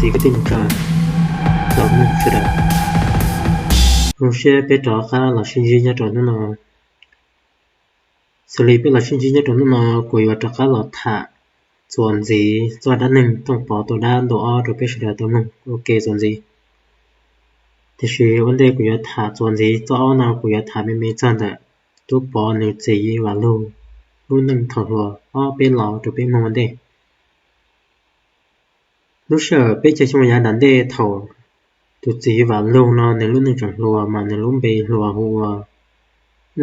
Txiv kwv tij neej tsa, tsoom mloog sawv daws, zoo siab peb rov qab los sib ntsib nyob rau hnub no. Xws li peb los sib ntsib nyob rau hnub no, kuv yuav rov qab los tham txuas ntxiv txoj dab neeg Tooj Pov tua dab ntu ob rau peb sawv daws tau mloog ua ke txuas ntxiv. Tiam sis ua ntej kuv yuav tham txuas ntxiv txoj ob no, kuv yuav tham me me txog ntawm Tub Pov nws txiv Vam Lug lub neej thaum hluas ob peb los rau peb mloog ua ntej. Lub sij hawm peb caug xyoo yav nram ntej thaum tus txiv Vam Lug no nws lub neej tseem hluas mas nws lub npe hluas hu ua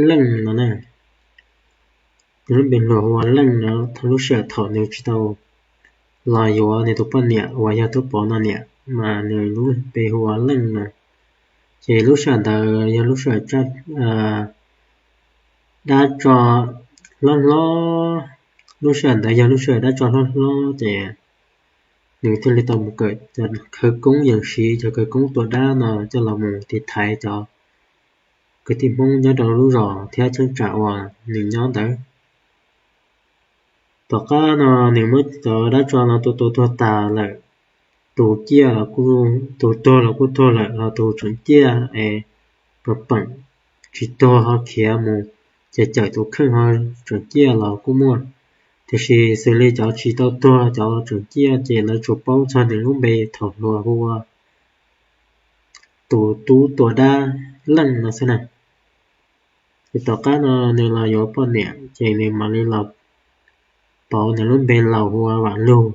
Leej no na. Nws lub npe hluas hu ua Leej no, thaum lub sij hawm thaum nws tsis tau los yuav nws tus poj niam uas yog Tub Pov no niam mas nws lub npe hu ua Leej no. Ces lub sij hawm ntawd yog lub sij hawm dab tso hlob hlob, lub sij hawm ntawd yog lub sij hawm dab tso hlob hlob ces nws thiaj li tau mus kawm cov khawv koob yees siv cov khawv koob tua dab no coj los mus tiv thaiv cov kwv tij Hmoob nyob rau lub zos thiab cheeb tsam uas nws nyob ntawd. Tom qab no nws muab cov dab tso no tua tua tuag tas lawm, tus ciaj los kuj, tus tuag los kuj tuag lawm los tus tseem ciaj es peem tsis tuag ho khiav mus ces cawm tus kheej ho tseem ciaj los kuj muaj. Tiam sis xws li cov tsis tau tuag cov tseem ciaj ces lawv tsuas paub txog nws lub npe thaum hluas hu ua tus tub tua dab Leej no xwb na. Ces tom qab no nws los yuav poj niam ces nws mam li los pauv nws lub npe laus hu ua Vam Lug,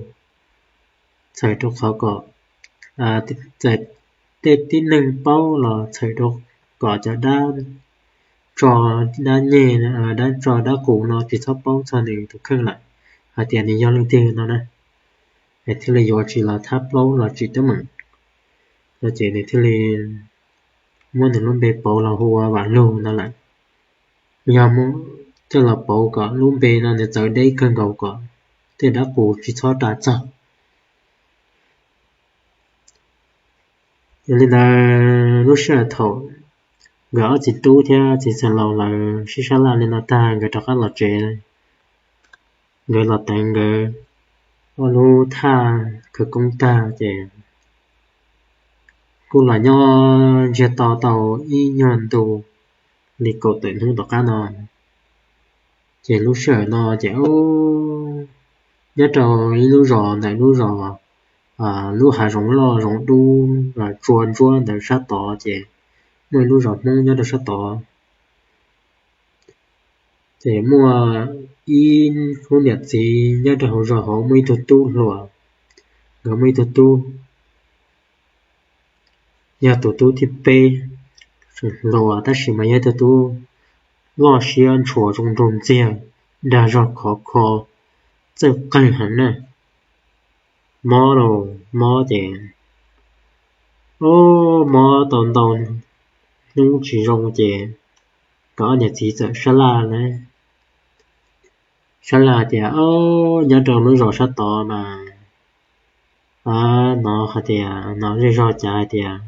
txhawm rau qhov kom txawm tej tib neeg paub los txhawm rau kom cov dab tso, dab nyeg, dab tso dab qus no tsis txhob paub txog nws tus kheej lawm hais tias nws yog leej twg no na, es thiaj li yuav tsis los thab plaub los tsim teeb meem no ces nws thiaj li muab nws lub npe pauv los hu ua Vam Lug no lawm. Yog muab coj los pauv kom lub npe no nws txawv deb kawg nkaus kom tej dab qus tsis txhob ras txog. Yog li ntawd lub sij hawm thaum nkawd ob txiv tub thiab txiv xeev laus lawv sib sab laj li no tag nkawd rov qab los tsev, nkawd los teev nkawd ob lub thaj khawv koob tag ces kuj los nyob ntsiag to tau ib nyuag ntu li kaum tawm hnub tom qab no. Ces lub sij hawm no ces nyob rau ib lub zos ntawm lub zos, lub hav zoov loj zoov dub tsua ntsuab ntawd sab tod ces muaj ib lub zos Hmoob nyob rau sab tod. Ces muaj ib khub niam txiv nyob rau hauv zos hauv muaj ib tug tub hluas, nkawd muaj ib tug tub yog tus tub thib peb, hluas tab sis mas yog ib tug tub loj siab ntshua zoo nraug ntxiag, dag zog khov kho, txawj qeeg heev na. Mob los mob ces, o, mob tau ntau hnub tsis zoo ces nkawd ob niam txiv txawm sab laj na, sab laj tias, o, nyob rau lub zos sab tod mas, a, hnov hais tias, hnov zej zog cav hais tias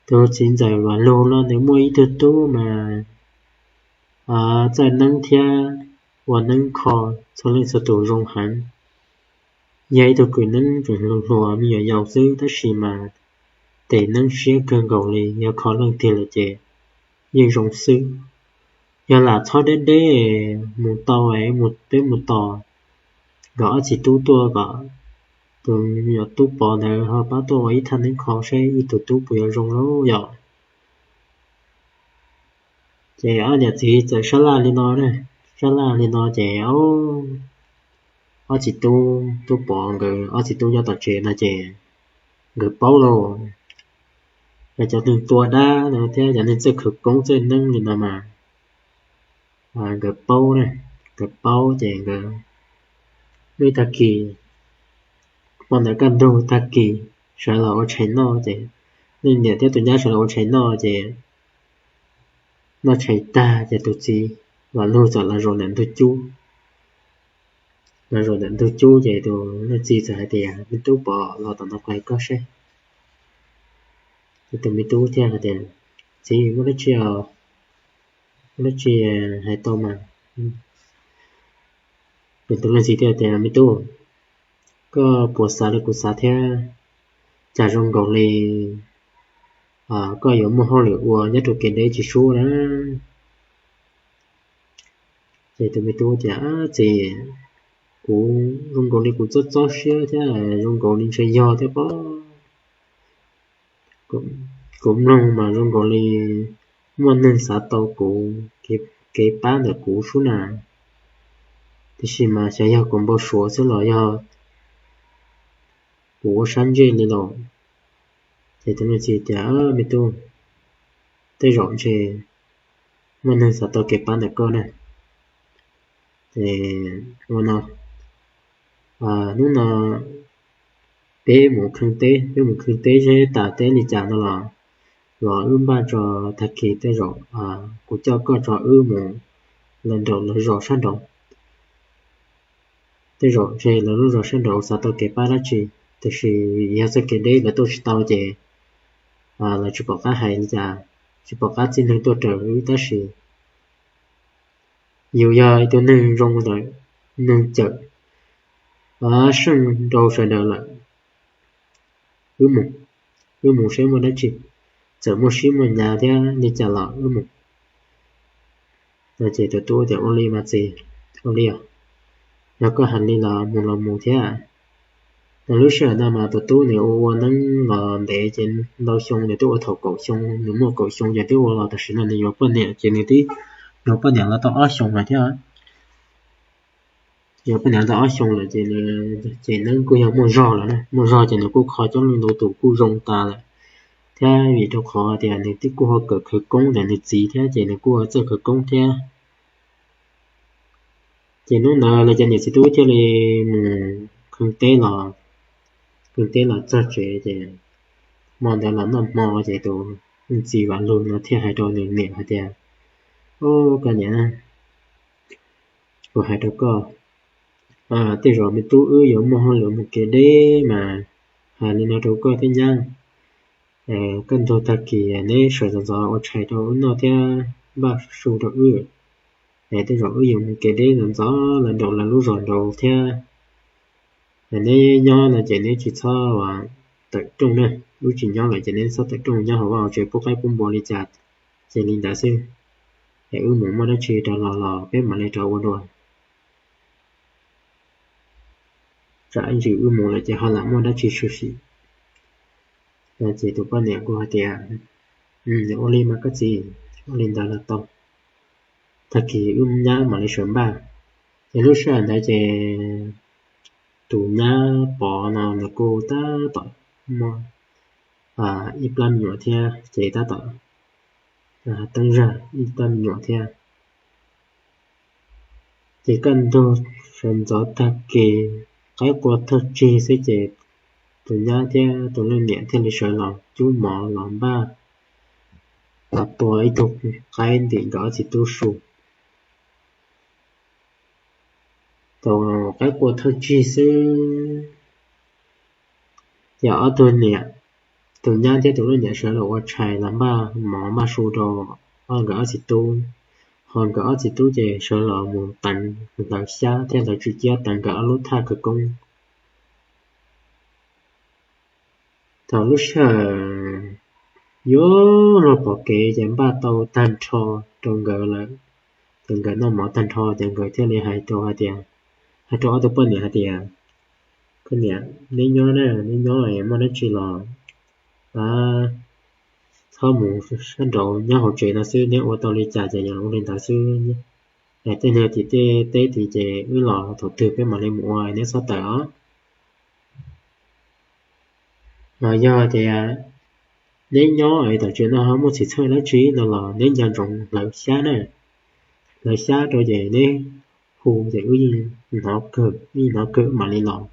tus txiv ntxawm Vam Lug no nws muaj ib tug tub mas txawj neeb thiab ua neeb kho txhua leej txhua tus zoo heev. Yog ib tug kws neeb tseem hluas hluas me nyuam yaus xwb tab sis mas tes neeb siab kawg nkaus li, yog kho leej twg lawm ces yeej zoo xwb. Yog lam txhob deb deb mus tau, peb mus tos nkawd ob txiv tub tuaj kom tus me nyuam tub Pov ntawd ho pab tuaj ua ib thaj neeb kho seb ib tug tub puas yuav zoo lauj yom. Ces ob niam txiv txawm sab laj li no, sab laj li no ces ob txiv tub, tub Pov nkawd ob txiv tub nyob tom tsev no ces nkawd paub lauj. Yog cov neeg tua dab no thiab cov neeg txawj khawv koob txawj neeb li no mas nkawd paub, nkawd paub ces nkawd muaj ib tag kis, poj ntawd kaj ntug tag kis sawv los ua tshais noj ces leej niam thiab tus nyab sawv los ua tshais noj ces noj tshais tag ces tus txiv Vam Lug txawm los zaum ntawm ntug cub, los zaum ntawm ntug cub ces tus leej txiv txawm hais tias, me tub Pov, los tom no kuv hais koj seb. Ces tus me tub thiaj hais tias, txiv, muaj dab tsi, muaj dab tsi hais tau mas. Ces tus leej txiv thiaj tias, me tub, koj puas xav li kuv xav thiab? cas zoo nkaus li koj yuav muaj hauj lwm ua nyob rau kev deb tsis sub na. Ces tus me tub tias, Txiv, kuv zoo nkaus li kuv txob txob siab thiab zoo nkaus li ntshe yog thiab pob. Kuv mloog mas zoo nkaus li muaj neeg xav tau kuv kev pab ntawm kuv sub na, tiam sis mas xyov yog kuv npau suav xwb los yog kuv ua sab ntsej li los. Ces tus leej txiv tias, Me tub, tej zaum ntshe muaj neeg xav tau kev pab ntawm koj na. Ua no, hnub no peb mus khwv teb, peb mus khwv teb seb tas teb li cas no los, los wb npaj tso, tag kis tej zaum kuv coj koj tso wb mus lawm nraum lawv zos sab nraud. Tej zaum ntshe lawv lub zos sab nraud xav tau kev pab dab tsi, tiam sis yog txoj kev deb lawv tuaj tsis tau ces lawv tsis pom qab hais li cas, tsis pom qab txib neeg tuaj raws wb tab sis yus yog ib tug neeg zoo ntawm neeg cawm seej rau sawv daws lawm. Wb mus, wb mus seb muaj dab tsi, txawm muaj sib muaj nyav thiab li cas los wb mus. No ces tus tub tias, Ua li mas txiv, ua li os, yog koj hais li los mus los mus thiab. No lub sij hawm no mas tus tub nws ua ua neeb los ntev ces ntau xyoo, nws twb ua thaum kaum xyoo, nws muaj kaum xyoo ces twb ua los tam sim no nws yuav poj niam ces nws twb yuav poj niam los tau ob xyoos lawm thiab. Yuav poj niam tau ob xyoos lawm ces, ces neeb kuj yog muaj zog lawm na, muaj zog ces nws kuj kho coob leej ntau tus kuj zoo tas lawm thiab, vim rau qhov tias nws twb kuj ho kawm khawv koob ntawm nws txiv thiab ces nws kuj ho txawj khawv koob thiab. Ces hnub ntawd lawv cov niam txiv tub thiaj li mus khwv teb los, khwv teb los txog tsev ces hmo ntawd los noj hmo ces tus leej txiv Vam Lug no thiaj hais rau nws niam hais tias, Au, koj niam, kuv hais rau koj, tej zaum me tub wb yuav muaj hauj lwm mus kev deb mas hais li no rau koj thiab nyab, kaj ntug tag kis neb sawv ntxov ntxov ua tshais rau wb noj thiab npaj su rau wb, es tej zaum wb yuav mus kev deb ntxov ntxov los nraum lawv lub zos nraud thiab. Neb nyob no ces neb tsis txhob tawm rooj na, wb tsis nyob lawm ces neb txhob tawm rooj, nyob hauv vaj hauv tsev pub qaib pub npua li cas ces li ntawd xwb, es wb mus muaj dab tsi rau los los peb mam li rov ua dua. Tsam ib ntsis wb mus lawm ces ho lam muaj dab tsi tshwm sim. No ces tus poj niam kuj hais tias, Ua li mas koj txiv, ua li ntawd los tau, tag kis wb nyab mam li sawv npaj. Ces lub sij hawm ntawd ces tus nyab Pov no nws kuj tab tom muaj ib plab me nyuam thiab ces tab tom teeb zag ib plab me nyuam thiab. Ces kaj ntug sawv ntxov tag kis, qaib qua thawj tsig xwb ces tus nyab thiab tus leej niam thiaj li sawv los cub mov los npaj, los tua ib tug qaib ntim nkawd ob txiv tub su. Thaum qaib qua thawj tsig xwb, ces ob tug niam, tus nyab thiab tus leej niam sawv los ua tshais los npaj mov npaj su rau nkawd ob txiv tub, ho nkawd ob txiv tub ces sawv los mus teev hlawv xyab thiab hlawv tsw ciab teev nkawd ob lub thaj khawv koob. Thaum lub sij hawm yuav luag pom kev ces npaj tau tag nrho rau nkawd lawm, ces nkawd noj mov tag nrho ces nkawd thiaj li hais rau hais tias, hais rau ob tug poj niam hais tias, Koj niam, neb nyob na, neb nyob es muaj dab tsi los txhob mus sab nraud, nyob hauv tsev no xwb, neb ua tau li cas ces ua li ntawd xwb. Es tej niag tim tej teb tid ces wb los thaum twg peb mam li mus ua, neb txhob tawm os. Los yog tias neb nyob es tom tsev no ho muaj txhim txheej dab tsi no los neb nco ntsoov hlawv xyab na, hlawv xyab rau ces neb hu ces wb yeej hnov kawg, yeej hnov kawg mam li los.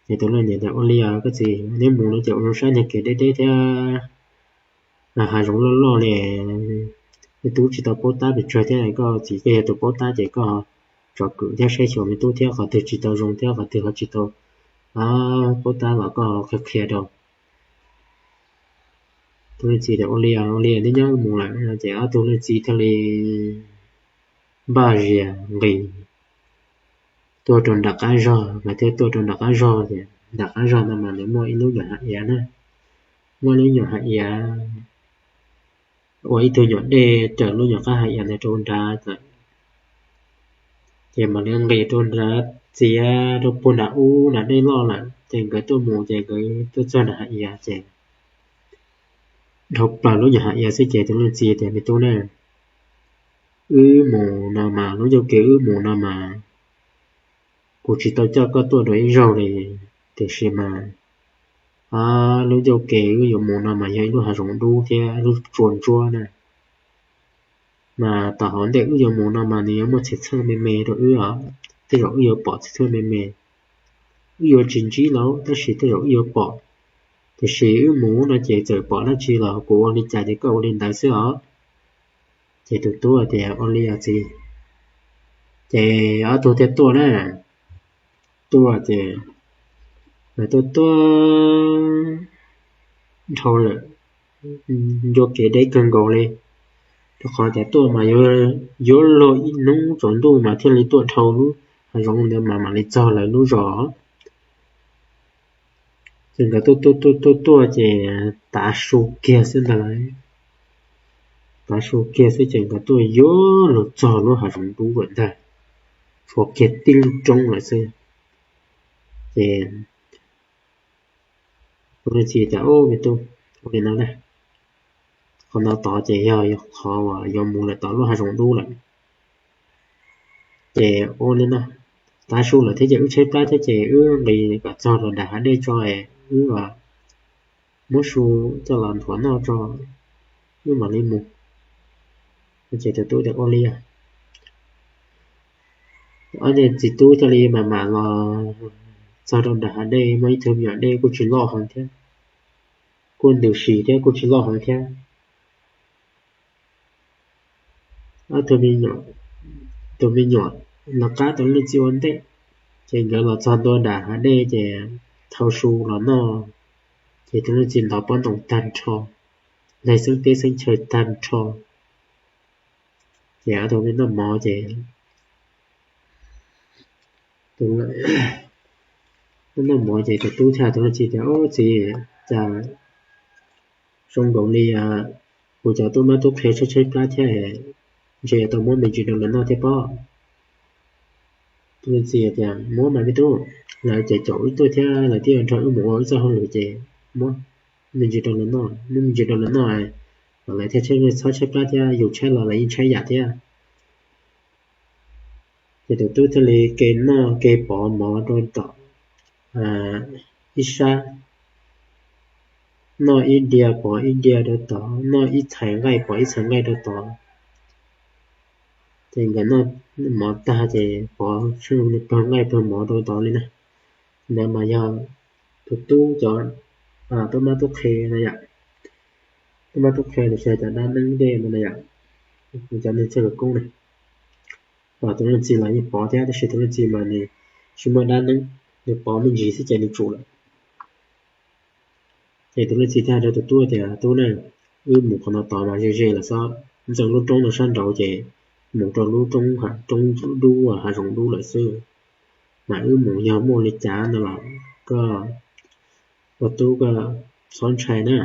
Ces tus leej niam tias, Ua li os koj txiv, neb mus no ces ua zoo saib niag kev deb deb thiab, hav zoov loj loj li, neb tub tsis tau paub tab pes tsawg thiab, koj txiv koj yog tus paub tab ces koj tsom kwm thiab saib xyuas me tub thiab, qhov twg tsis tau zoo thiab qhov twg ho tsis tau paub tab los koj qhia qhia rau. Tus leej txiv tias, Ua li, ua li, neb nyob mus lawm. Ces ob tug leej txiv thiaj li npaj zias nqis tuaj rau nram qab zog, nkawd thiaj tuaj rau nram qab zog ces nram qab zog no mas nws muaj ib lub nyuam hav iav na, muaj lub nyuam hav iav, ua ib tug nyuam dej raws lub nyuam qab hav iav ntawd rau nrad lawm. Ces mam li nqis rau nrad txiav rau puag nram ub nram dej loj lawm ces nkawd tuaj mus ces nkawd tuaj txog nram hav iav ces dhau plaws lub nyuam hav iav xwb ces tus leej txiv tias, Me tub na, wb mus no mas lub ncauj kev wb mus no mas kuv tsis tau coj koj tuaj dua ib zaug li, tiam sis mas lub ncauj kev wb yuav mus no mas yog ib lub hav zoov dub thiab lub tsua ntsuab na. Mas tom hauv ntej wb yuav mus no mas nws yuav muaj txhia txheej me me rau wb os, tej zaum wb yuav pom txhia txheej me me. Wb yuav tsis ntsib lawm tab sis tej zaum wb yuav pom. Tiam sis wb mus no ces txawm pom dab tsi los kuv ua li cas ces koj ua li ntawd xwb os. Ces tus tub tias, Ua li os txiv. Ces ob tug thiaj tuaj na, tuaj ces lawv tuaj tuaj dhau lawm, ncua kev deb kawg nkaus li, rau qhov tias tuaj mas yuav luag ib hnub tsaus ntuj mas thiaj li tuaj dhau lub hav zoov ntawd mas mam li txog lawv lub zos. Ces nkawd tuaj tuaj tuaj tuaj tuaj ces tav su kiag xwb ntag lauj. Tav su kiag xwb ces nkawd tuaj yuav luag txog lub hav zoov dub lawm ntag, tshuav kiag tib lub roob lawm xwb. Ces tus leej txiv tias, Au me tub, ua li no na, qhov no tod ces yog qhov uas yuav mus lawm tom lub hav zoov dub lawm. Ces ua li no, tav su lawm thiab ces wb tshaib plab thiab ces wb nqis kom txog rau nram hav dej tso es wb muab su coj los nthuav noj tso, wb mam li mus. Ces tus tub tias, Ua li os. Ob niag txiv tub thiaj li mam mam los txog rau nram hav dej, muaj ib tug me nyuam dej kuj tsis loj heev thiab, kuj ntws si thiab kuj tsis loj heev thiab. Ob tug me nyuam, tus me nyuam los qab tus leej txiv ua ntej, ces nkawd los txog ntua nram hav dej ces thau su los noj, ces tus leej txiv ntov pob ntoos tag nrho, hle xeeb teb xeeb chaw tag nrho. Ces ob tug me noj mov ces, noj mov ces tus tub thiaj tus leej txiv tias, Au txiv, cas zoo nkaus li kuv cov tub mab tub qhe tshaib tshaib plab thiab, ntshe yuav tau muab me ntsis rau lawv noj thiab pob. Tus leej txiv tias, Muab mas me tub, lawv ces caum wb tuaj thiab lawv twb yuav nrog wb mus ua wb txoj hauj lwm ces muab me ntsis rau lawv noj, muab me ntsis rau lawv noj, kom lawv thiaj txhob tshaib plab thiab, yus tshaib los lawv yeej tshaib yam thiab. Ces tus tub thiaj li ke noj ke pov mov rau tom ib sab, noj ib diav pov ib diav rau tod, noj ib txhais nqaij pov ib txhais nqaij rau tod. Ces nkawd noj mov tag ces pov tsheej pawg nqaij pawg mov rau tod li na. Ntawd mas yog tus tub cov tub mab tub qhe no yom, tub mab tub qhe los sis cov dab neeb tej no na yom, cov neeg txawj khawv koob na. Tus leej txiv los yeej pov thiab tab sis tus leej txiv mas nws tsis muaj dab neeb, nws pov me ntsis xwb ces nws tsum lawm. Ces tus leej txiv thiaj hais rau tus tub tias, Tub na, wb mus qhov no tod mas ze ze lawm xwb, ntxeev lub roob no sab nraud ces mus rau lub roob, roob dub hav zoov dub lawm xwb. Mas wb mus yog muaj li cas no los koj ua tub koj txhob ntshai na.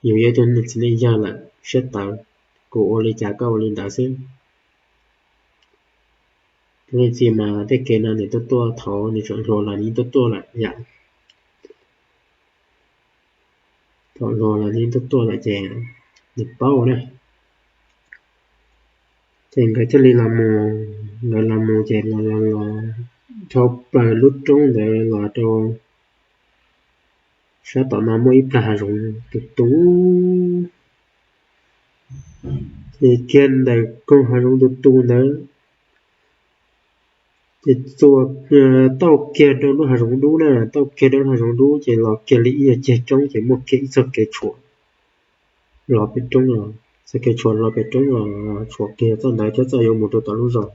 Yus yog ib tug txiv neej yawg lawm siab tawv, kuv ua li cas koj ua li ntawd xwb. Tus leej txiv mas tej kev no nws tuaj tuaj thaum nws tseem hluas los nws yeej tuaj tuaj lawm yom. Thaum hluas los nws yeej tuaj tuaj lawm ces nws paub na. Ces nkawd thiaj li los mus, nkawd los mus ces los los los dhau plaws lub roob ntawd los rau sab tom no muaj ib plag hav zoov tus tus, ces kiag ntawm koog hav zoov tus tus ntawd ces txuas tauj kiag rau lub hav zoov dub na, tauj kiag rau lub hav zoov dub ces los kiag li ib yam ceg roob ces muaj kiag ib txoj kev tshuam los pem roob los, txoj kev tshuam los pem roob los tshuam kiag txoj ntawd thiab txoj yuav mus rau tom lub zos.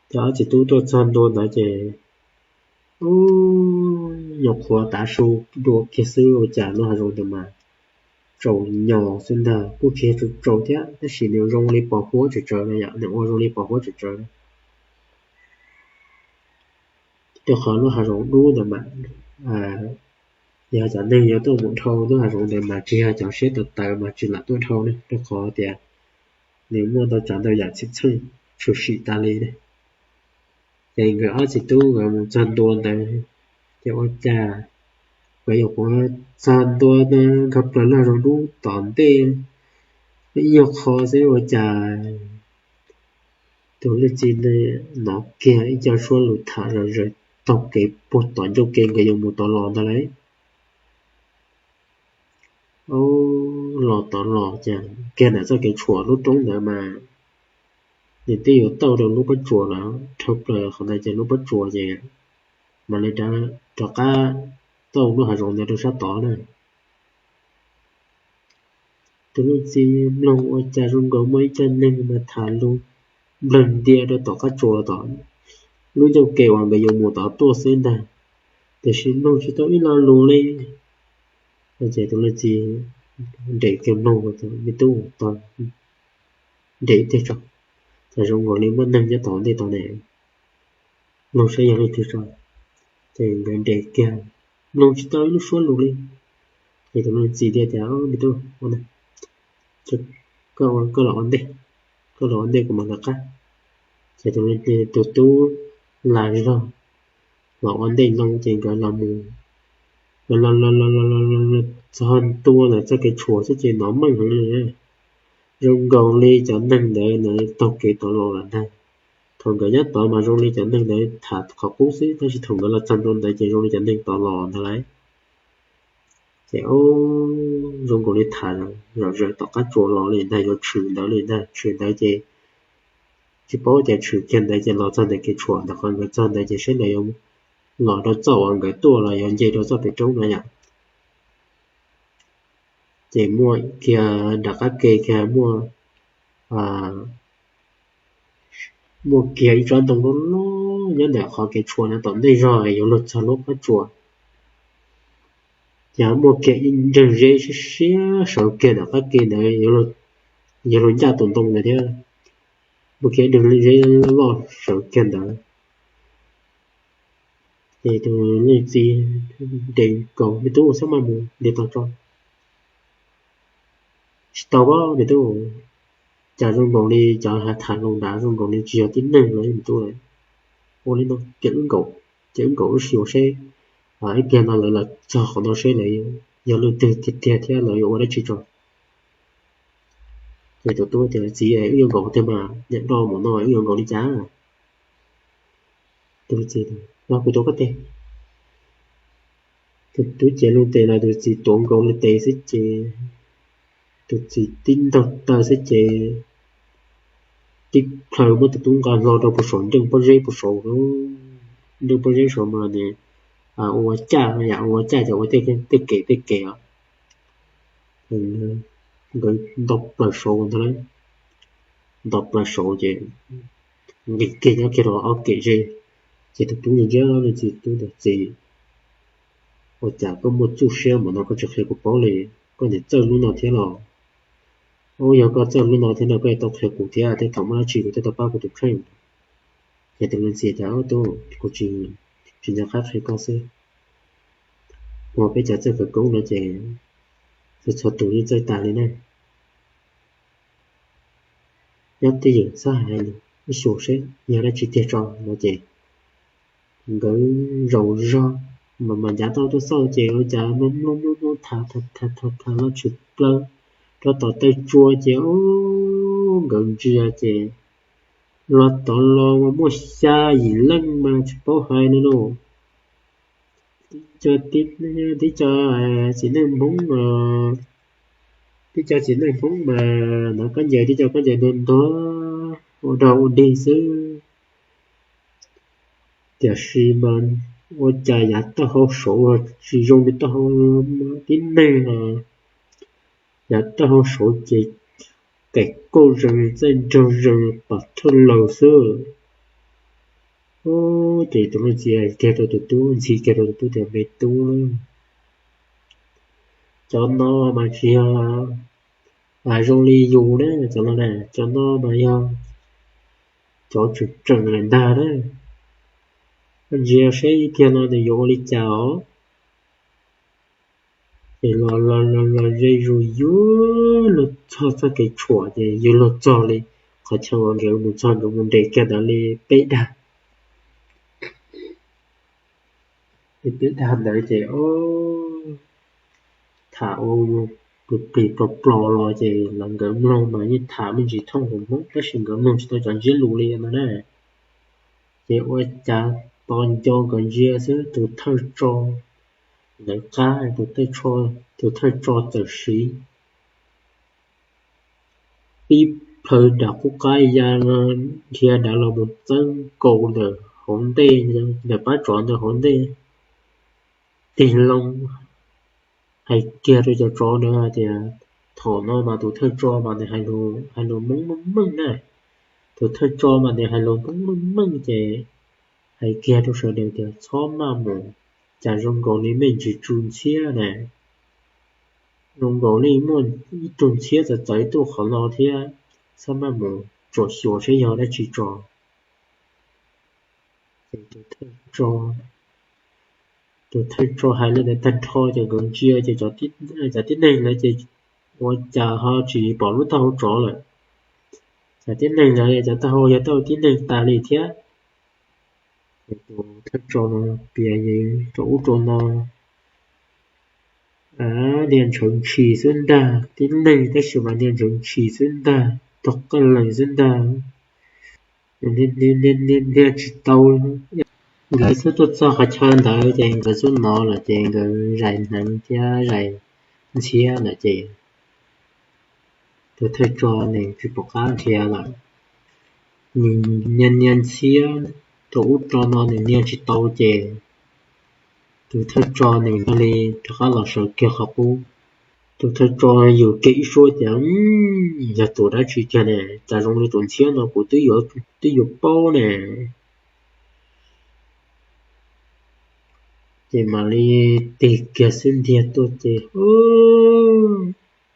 Ces ob txiv tub tuaj txog ntua ntawd ces nyuam qhuav tav su dua kiag xwb ua cas lub hav zoov ntawd mas tsaus nyo xwb ntag, kuj tsis yog tsaus thiab tab sis nws zoo li pos huab tsawv tsawv na yom, nws ua zoo li pos huab tsawv tsawv. Rau qhov lub hav zoov dub ntawd mas yog cov neeg yuav tuaj mus dhau lub hav zoov ntawd mas tsis yog cov siab tawv tawv mas tsis lam tuaj dhau ne, rau qhov tias nws muaj ntau tsav ntau yam txheej txheem tshwm sim tas li ne. Ces nkawd ob txiv tub nkawd mus txog ntua ntawd, ces ua cas nkawd yuav mus txog ntua ntawd nkag plaws lub hav zoov dub tom ntej ib nyuag qho xwb ua cas tus leej txiv ntawd hnov kiag ib co suab lus tham zom zaws taug kev puag tom ncauj ke nkawd yuav mus tod los ntag lauj. Los tod los ces kiag ntawm txoj kev tshuam lub roob ntawd mas nws twb yuav tauj rau lub pob tsuas lawm, dhau plaws qhov ntawd ces lub pob tsuas ces mam li rov qab tauj lub hav zoov ntawd rau sab tod na. Tus leej txiv mloog ua cas zoo nkaus muaj ib co neeg mas tham lus nplawg ntia rau tom qab tsuas tod, lub ncauj ke uas nkawd yuav mus tod tuaj xwb ntag, tiam sis mloog tsis tau ib lo lus li. Ces tus leej txiv nres kiag mloog, me tub, nres ib teg tso, cas zoo nkaus li muaj neeg nyob tom ntej tod ne, mloog saib yog leej twg tso. Ces nkawd nres kiag, mloog tsis tau ib lub suab lus li. Ces tus leej txiv thiaj tias, me tub, koj los ua ntej, koj los ua ntej kuv mam lawv qab. Ces tus tub lam zog los ua ntej loo ces nkawd los mus, nkawd los los los los los txog ntua ntawm txoj kev tshuam xwb ces hnov meej heev li. Zoo nkaus li cov neeg ntawd ntawd taug kev tod los lawm ntag. Thaum nkawd nyob tod mas zoo li cov neeg ntawd tham qhov qub xwb, tab sis thaum nkawd los txog ntua ntawd ces zoo li cov neeg tod los ntag lauj. Ces zoo nkaus li tham zom zaws tom qab tsuas los li ntag, yuav tshwm ntawd li ntag, tshwm ntawd ces tsis paub cas tshwm kiag ntawd ces los txog ntawm kev tshuam ntawd, qhov nkawd txog ntawd ces saib lawv yuav los rau txoj uas nkawd tuaj los yuav nce rau txoj pem roob no yom. Ces muaj kiag nram qab ke kiag muaj, muaj kiag ib tsob ntoo loj loj nyob ntawm qhov kev tshuam no tom ntej zog yuav luag txog lub qab tsuas. Ces muaj kiag ib nreeg zeb siab siab sawv kiag ntawm qab ke ntawd, yuav luag ncaj tus ntoo ntawd thiab. Muaj kiag ib nreeg zeb loj loj sawv kiag ntawd. Ces tus leej txiv nres nkaus, me tub, txhob maj mus, nres tau tso. Tsis tau pab me tub, cas zoo nkaus li cov hais tham lus nrad zoo nkaus li tsis yog tib neeg los me tub lawm. Ua li no ces wb nkaum, ces wb nkaum wb xyuas seb ib pliag no lawv los txog qhov no seb lawv yog leej twg tiag tiag thiab lawv yuav ua dab tsi tso. Ces tus tub tias, txiv, wb yuav nkaum tiag mas, niam nroj mus no wb yuav nkaum li cas? Tus txiv, los kuv tuav koj tes. Tus tub ces lub tes los tus txiv tuav nkaus lub tes xwb ces tus txiv tib ntaug taw xwb ces tib plhaw muab tus tub nqa hlo rau puag saum nreej pob zeb puag saud. Nreej pob zeb saud mas nws ua caj, yam ua caj ces ua tej kem tej kem os. Nkawd nto plaws saud ntag lauj, nto plaws saud ces nqis kiag nyob kiag rau ob kem ze. Ces tus tub ntsia ntsia leej txiv, tub tias, txiv, ua cas koj muaj txuj siab npaum no koj tsis qhia kuv paub li? Koj niam txawj lub no thiab los? Ub, yog koj txawj lub no thiab no koj yuav tau qhia kuv thiab, tej thaum muaj dab tsi kuv thiaj tau pab kuv tus kheej. Ces tus leej txiv tias, tub, kuv tsis, tsis nco qab qhia koj xwb. Ua peb cov txawj khawv koob no ces txhua txhua tus yeej txawj tas li na. Nyob twj ywm txhob hais lus, wb xyuas seb yog dab tsi tiag tso no ces nkawd zaum zog mas mas ncav tau tuaj xauj ces ua cas mloog mloog mloog mloog tham tham tham tham tham los tshwm plaws rau tom taw tsua ces nkawd ntsia ces los tod los mas muaj xya yim leej mas tsis paub hais li lauj. Tib co, tib co txiv neej Hmoob mas, tib co txiv neej Hmoob mas hnov kab ncaws, tib co kab ncaws ntuag ntuag ua dog ua dig xwb. Tiam sis mas ua cas yav taub hau saud tsis zoo li taub hau tib neeg os. Yav taub hau saud ces kaim kauj zees, txaij nraug zees, pam thawj laws xwb. Ces tus leej txiv kiag rau tus tub, ntxhi kiag rau tus tub tias, me tub, cov no mas tsis yog zoo li yus na, cov no na, cov no mas yog cov tseem tseem lawm ntag na. Ntsia seb ib pliag no nws yuav ua li cas os. Ces los los los los ze zus yuav luag txog txoj kev tshuam ces yuav luag txog li qhov chaw uas nkawd mus txog, nkawd mus nres kiag ntawd li peb dag. Li peb dag ntawd ces o, tham ua plig plig plos plos los ces los nkawd mloog mas yeej tham me ntsis thooj hauv Hmoob tab sis nkawd mloog tsis tau cov ntsiab lus li no na. Ces ua cas tos nco nkawd ntsia xwb tus thawj tso, nkawd qab tus thawj tso txawm siv ib plhaw nram qub qab ya dhia nrad los mus txeeb nkaus ntawm hauv ntej, ntawm pab tsov ntawm hauv ntej tig loo hais kiag rau cov tsov ntawd hais tias, thaum no mas tus thawj tso mas nws hais lus Hmoob meej meej na. Tus thawj tso mas nws hais lus Hmoob meej meej ces hais kiag rau sawv daws tias txhob maj mus, cas zoo nkaus li mej ntsis tsu ntxhiab na, zoo nkaus li muaj ib tug ntxhiab txawv txawv tuaj qhov no thiab, txhob maj mus, tsuam xyuas saib yog dab tsi tso. Ces tus thawj tso hais li ntawd tag nrho ces nkawd ntsia ces cov tib neeg ntawd ces ua cas ho tsis pom lub taub hau tsov lawm. Cov tib neeg ntawd cov taub hau yog taub hau tib neeg tas li thiab. Ces tus thawj tso no piav yees rau ub rau no, niag ntshawv ntshis xwb ntag, tib neeg tab sis mas niag ntshawv ntshis xwb ntag, tog qeej lees xwb ntag. Niag tsis tau, nkawd xub tuaj txog qhov chaw ntawd ces nkawd xub no lawm ces nkawd zais hneev thiab zais ntxhiab lawm ces tus thawj tso nws tsis pom qab dhia lawm. Nws niag niag ntxhiab rau ub rau no nws niag tsis tau ces tus thawj tso nws thiaj li rov qab los sawv kiag qhov qub. Tus thawj tso yus kiag ib suab tias, yog tus dab tsi kiag ne, cas zoo li tus ntxhiab no kuv twb yuav paub ne. Ces mam li tig kiag xub ntiag tuaj ces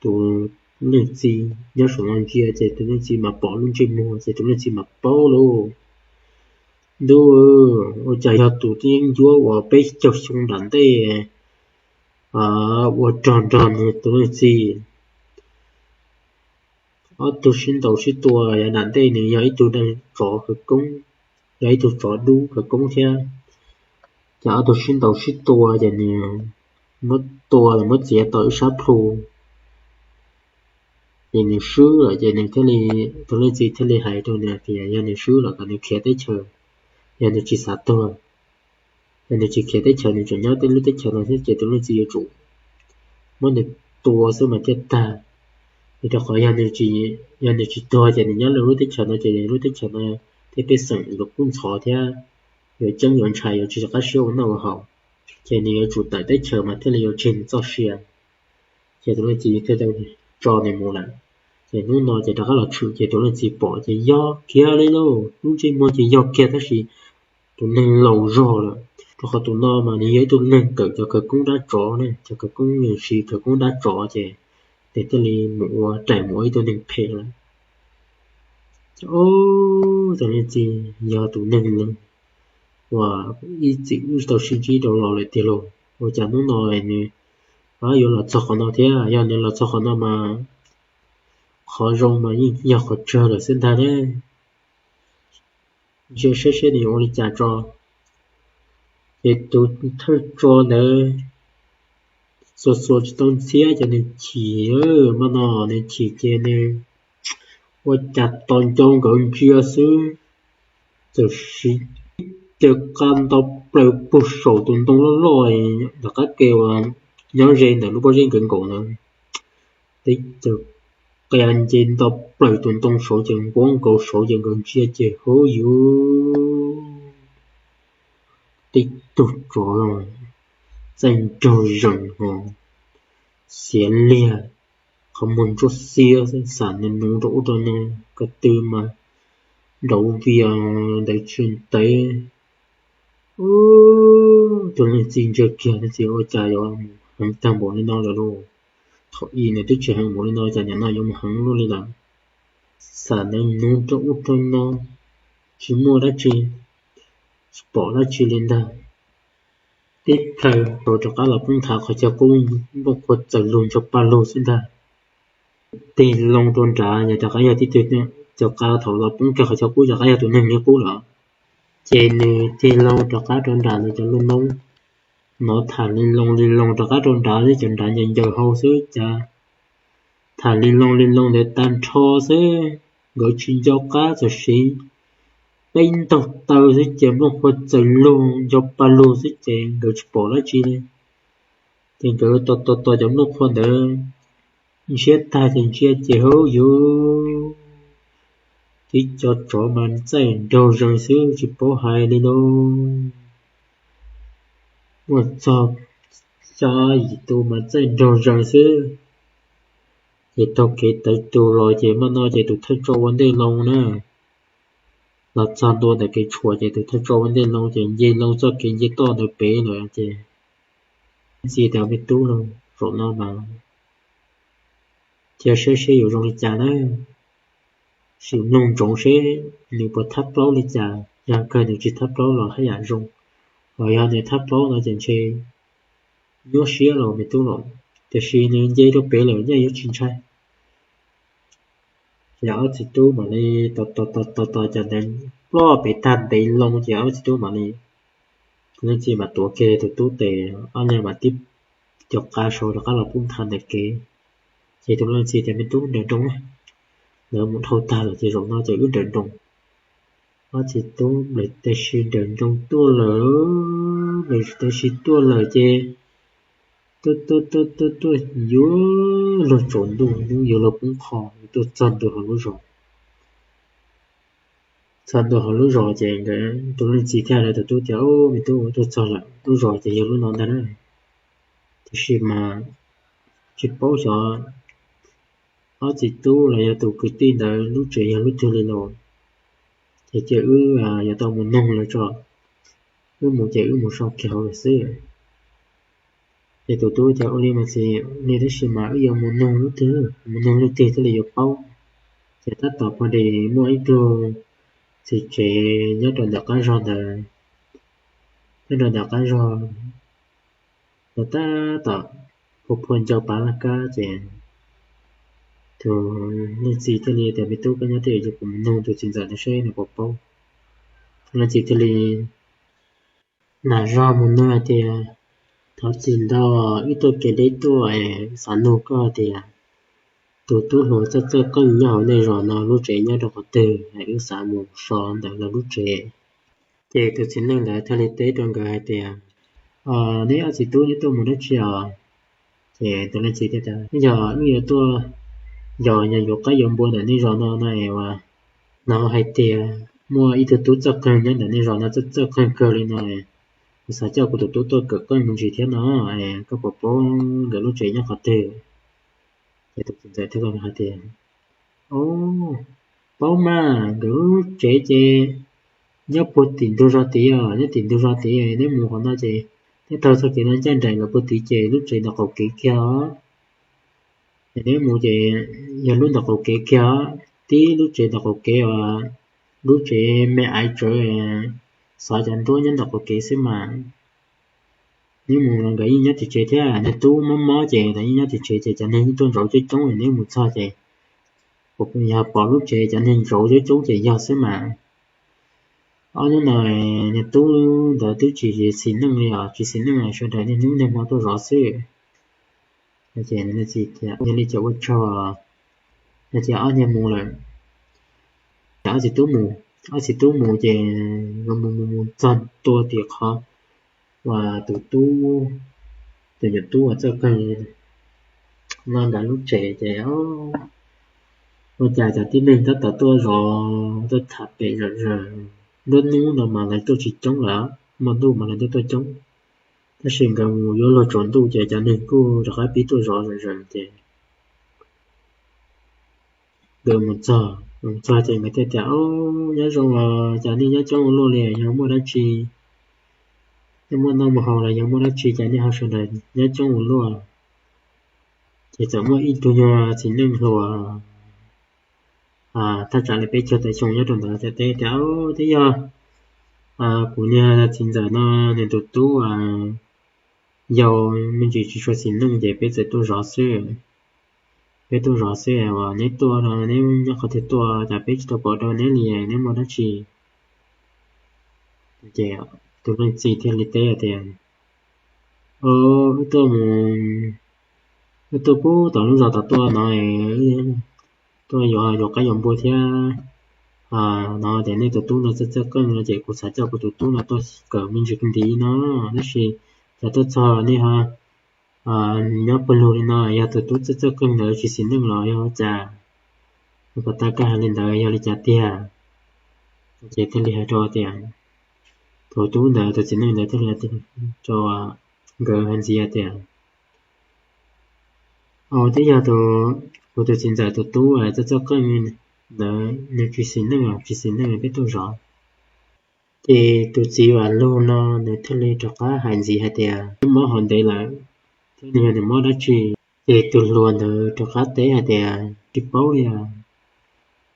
tus leej txiv nyob saum no ntsia ces tus leej txiv mas pom lub ntsej muag ces tus leej txiv mas paub lauj. Ntuj, ua cas yog tus tib yeeb ncuab uas peb caug xyoo nram ntej ua rog nrog nws tus leej txiv. Ob tug sib ntaus sib tua, yav nram ntej nws yog ib tug tsov khawv koob, yog ib tug tsov dub khawv koob thiab. Ces ob tug sib ntaus sib tua ces nws muab tua los muab txiav tau ib sab plhu. Ces nws swb lawm ces nws thiaj li, tus leej txiv thiaj li hais rau nws tias yog nws swb lawm kom nws khiav teb chaws, yog nws tsis xav tuag. Yog nws tsis khiav teb chaws, nws tseem nyob tej lub teb chaws no thiab ces tus leej txiv yuav tsum muab nws tua xwb mas thiaj tag. Vim rau qhov yog nws tsis tuag ces nws nyob lub teb chaws no ces lub teb chaws no thiab pej xeem yuav kub ntxhov thiab yuav ceeb yuav ntshai, yuav tsis rov qab siab ua noj ua haus. Ces nws yuav tsum tawm teb chaws mas thiaj li yuav tseg nws txoj sia. Ces tus leej txiv thiaj tso nws mus lawm. Ces hnub no ces rov qab los tshwm ces tus leej txiv pom ces yog kiag li lauj, lub ntsej muag ces yog kiag tab sis tus neeg laus zog lawm. Rau qhov tus no mas nws yog ib tug neeg kawm cov khawv koob dab tsov ne, cov khawv koob siv khawv koob dab tsov ces nws thiaj li mus ua raim mus ua ib tug neeg phem lawm. Ces tus leej txiv yog tus neeg uas ib txwm wb tau sib ntsib rau los lawm tiag lauj, ua cas hnub no nws yuav los txog qhov no thiab. Yog nws los txog qhov no mas qhov zoo mas yeej yog qhov tsawg lawm xwb ntag ne. Ntsia saib seb nws yuav ua li cas tso. Ces tus thawj tso ntawd xuas xuas tsis tau ntxhiab ces nws chim, mas no nws chim ces nws ua cas tos nco nkawd ntsia xwb, txawm siv ib ce qa nto plaws puag saum tus ntoo loj loj ntawm qab ke uas nyob ze ntawm lub pob zeb nkawd nkaus ntawd. Teb txawm qia nce nto plaws tus ntoo saud ces nquab nkaus saud ces nkawd ntsia ces hauv yuav tib tug tsov txaij nraug zees ho xiav liag, qhov muag ntsuab xiab xam nws nuv rau ub rau no, ko tw mas nraud vias ntawd tsis ntawd. Tus leej txiv ntsia kiag, leej txiv ua cas yuav mus heev tag npaum li no lawm lauj? Thaum ub nws twb tsis heev npaum li no cas nim no yuav mus heev luaj li lawm? Xam nws nuv rau ub rau no tsis muaj dab tsi, tsis pom dab tsi li ntag. Tib plhaw rov qab los poob nthav qhov chaw qub, nplooj qhuav txaws lug ncho pa lug xwb ntag. Tig loo rau nrad, yog rov qab yog tib tug, cov qab thaum los poob kiag qhov chaw qub rov qab yog tus neeg li qub lawm. Ces nws tig loo rov qab rau nram nws cov lub noob, nov tham li loo li loo rov qab rau nrad xwb, cov nrad ncaws ncaws hau xwb cas tham li loo li loo ntawd tag nrho xwb, nkawd tsis nco qab txog siv peb ntaug taw xwb ces nplooj qhuav txaws lug ncho pa lug xwb ces nkawd tsis pom dab tsi li. Ces nkawd tos tos tos cov nplooj qhuav ntawd ntsiab tag ces ntsia ces hauv yuav tib co tsov mas txaij nraug zees xwb tsis paub hais li lauj. Muaj txog xya yim tus mas txaij nraug zees xwb. Ces taug kev tawv tus los ces maj no ces tus thawj tso ua ntej loo na. Los txog ntua ntawm kev tshuam ces tus thawj tso ua ntej loo ces nce loo txoj kev nce toj ntawd pem lawm ces txiv tias me tub lauj, zaum no mas cia saib seb yuav zoo li cas na. Sim mloog ntsoov seb nws puas thab plaub li cas, yog kawg nws tsis thab plaub los haj yam zoo, ho yog nws thab plaub no ces ntshe nyuaj siab los me tub los, tiam sis nws nce rau pem lawm yeej yuav tsis ntshai. Ces ob txiv tub mam li tos tos tos tos cov ntawd ploj pem tag ntev loo ces ob txiv tub mam li, tus leej txiv mam tuav kiag tus tub tes, ob leeg mam tib co qab sau rov qab los pub nthav ntawm kev. Ces tus leej txiv tias me tub nrawm nroos na, lawv mus dhau tag lawm ces zaum no ces wb nrawm nroos. Ob txiv tub nplaim tes si nrawm nroos tuaj lawm, nplaim tes si tuaj lawm ces tuaj tuaj tuaj tuaj tuaj yuav luag tsaus ntuj, yuav luag poob qho, tuaj txog ntua hauv lub zos. Txog ntua hauv lub zos ces nkawd tus leej txiv thiaj hais rau tus tub tias, me tub, tuaj txog lawm, lub zos ces yog lub no ntag na. Tiam sis mas tsis paub xyov ob txiv tub los yog tus kwv tij ntawd lub tsev yog lub twg li los, ces cia wb yuav tau mus noog lawv tso, wb mus ces wb mus so kiag hauv lawm xwb. Ces tus tub tias ua li mas txiv, ua li tab sis mas wb yuav mus noog lub twg, mus noog lub twg thiaj li yuav paub. Ces tab tom pom tias muaj ib tug txiv tsev nyob rau ntawm qab zog ntawd, nyob rau ntawm qab zog ntawd tab tom phua phua ncau pav laj kab ces tus leej txiv thiaj li tias me tub, koj nyob twj ywm, kuv mus noog tus txiv ntxawm ntawd seb nws puas paub. Tus leej txiv thiaj li nam zog mus noog hais tias thov txim ntau, wb tuaj kev deb tuaj es xav nug koj tias tus tub hluas txawj txawj qeej nyob hauv nej zos no lub tsev nyob rau qhov twg, wb xav mus so ntawm lawv lub tsev. Ces tus txiv neej ntawd thiaj li teb rau nkawd hais tias, neb ob txiv tub neb tuaj mus dab tsi os? Ces tus leej txiv thiaj tias, yog wb yuav tuaj, yog yog yuav qaib yuav npua ntawm nej zos no no es uas hnov hais tias muaj ib tug tub txawj qeej nyob ntawm nej zos no txawj txawj qeej kawg li no, kuv xav coj kuv tus tub tuaj kawm qeej me ntsis thiab no, koj puas paub nkawd lub tsev nyob qhov twg? Ces tus txiv ntxawm thiaj hais tias, o, paub mas, nkawd lub tsev ces nyob puag tim ntug zos tid os, nyob tim ntug zos tid, neb mus qhov no ces neb taug txoj kev no ncaj nraim los puag tid ces lub tsev ntawm qaum kev kiag os. Ces neb mus ces yog lub ntawm qaum kev kiag os, tib lub tsev ntawm qaum kev os, lub tsev me aiv tsawv, xov cov nruab nyob ntawm qaum kev xwb mas. Neb mus los nkawd yeej nyob tim tsev thiab, niag tub mob mob ces lawv yeej nyob tim tsev ces cov neeg yeej tuaj ntsauv coob coob, neb mus txog ces yog pom lub tsev cov neeg ntsauv coob coob ces yog xwb mas. Ob hnub no niag tub ntawd twb tsis xis neej li os, tsis xis neej, sawv daws niaj hnub niaj hmo tuaj zov xwb. Ces nws txiv tias, yog li ces ua tsaug. No ces ob niag mus lawm. Ces ob txiv tub mus, ob txiv tub mus ces mus mus mus txog ntua tim qhov uas tus tub, tus nyuam tub uas txawj qeej no ntawd lub tsev ces ua cas cov tib neeg tab tom tuaj zov tuaj tham pem zom zaws. Nruab hnub no mas lawv tuaj tsis coob lawm, hmo ntuj mas lawv tuaj tuaj coob. Tab sis nkawd mus yuav luag tsaus ntuj ces cov neeg kuj rov qab pib tuaj zov zom zaws ces nkawd mus txog, mus txog ces nkawd thiaj tias, o, nyob zoo os, cas nej nyob coob ua luaj li, yog muaj dab tsi, nej muaj noj muaj haus los yog muaj dab tsi cas nej ho sawv daws nyob coob ua luaj? Ces txawm muaj ib tug nyuag txiv neej hluas thaj tsam li peb caug tawm xyoo nyob rau ntawd thiaj teb tias, o, twb yog Kuv niag txiv ntxawm no nws tus tub yau me ntsis tsis tshua xis neej ces peb txawm tuaj zov xwb. Peb tuaj zov xwb, uas neb tuaj no neb nyob qhov twg tuaj, cas peb tsis tau pom dua neb li, neb muaj dab tsi? Ces tus leej txiv thiaj li teb tias, wb tuaj mus, wb tuaj pub tom lub zos tom tuaj no, tuaj yuav yuav qaib yuav npua thiab no, ces nej tus tub no txawj txawj qeej no ces kuv xav coj kuv tus tub no tuaj kawm me ntsis ntiv no, tab sis cas tuaj txog nej ho nyob pawg lug li no, yog tus tub txawj txawj qeej ntawd tsis xis neej los yog cas? Puas tas koj hais li ntawd yog li cas tiag? Ces thiaj li hais rau tias, tus tub ntawd tus txiv neej ntawd thiaj li rau nkawd hais ntxiv tias, twb yog kuv tus txiv ntxawm tus tub txawj txawj qeej ntawd nws tsis xis neej, tsis xis neej peb tuaj zov. Ces tus txiv Vam Lug no nws thiaj li rov qab hais ntxiv hais tias, nws mob hauv ntev lawm, thiab nws yog nws mob dab tsi? Ces tus hluas ntawd rov qab teb hais tias, tsis paub li os,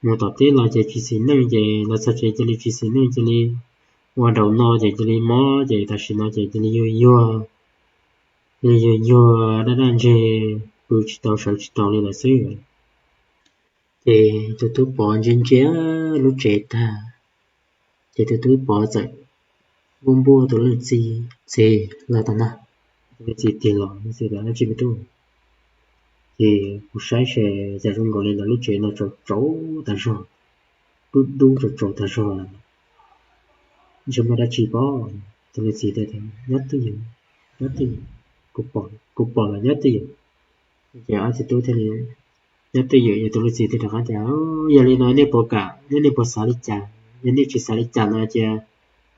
mus tom teb los ces tsis xis neej, ces los txog tsev cia li tsis xis neej, cia li ua daus no ces cia li mob, ces tam sim no ces cia li yuag yuag, cia li yuag yuag daj daj ntseg, pw tsis tau sawv tsis tau li lawm xwb. Ces tus tub Pov ntsia ntsia lub tsev tag, ces tus tub Pov txawm npuaj npuaj tus leej txiv, txiv, los tom no. Tus leej txiv tig los, leej txiv tias, dab tsi me tub? Ces kuv saib ces cas zoo nkaus li lawv lub tsev no tsaus tsaus tas zog, dub dub tsaus tsaus tas zog, ntshe muaj dab tsi pob. Tus leej txiv tias, nyob twj ywm, nyob twj ywm, kuv pom los nyob twj ywm. Ces ob txiv tub thiaj li nyob twj ywm, ces tus leej txiv thiaj rov qab tias, yog li no nej puas kam, nej puas xav li cas? Yog nej tsis xav li cas no ces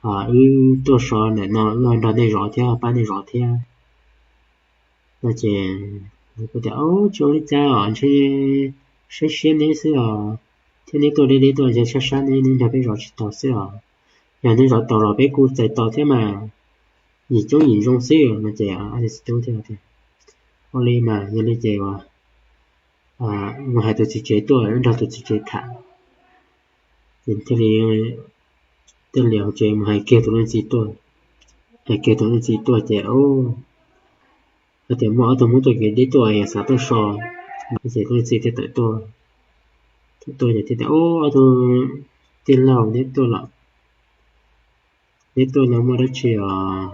wb tuaj so ntawm no wb ho nrog nej zov thiab ho pab nej zov thiab. No ces kuv tias, tsis ua li cas os, ntshe saib siab neb xwb os, thiab neb tuaj deb deb tuaj ntshe sab sab neb, neb nrog peb zov tsis tau xwb os. Yog neb zov tau los peb kuj txais tos thiab mas, yim coob yim zoo xwb. No ces ob niag txiv tub thiaj tias, ua li mas yog li ces mus hais tus txiv tsev tuaj, wb nrog tus txiv tsev tham. Ces thiaj li, thiaj li hauv tsev mus hais kiag tus leej txiv tuaj. Hais kiag tus leej txiv tuaj ces hais tias muaj ob tug Hmoob tuaj kev deb tuaj, xav tuaj so. Ces tus leej txiv thiaj tawm tuaj, tawm tuaj ces thiaj tias, ob tug tij laug, neb tuaj los, neb tuaj no muaj dab tsi os?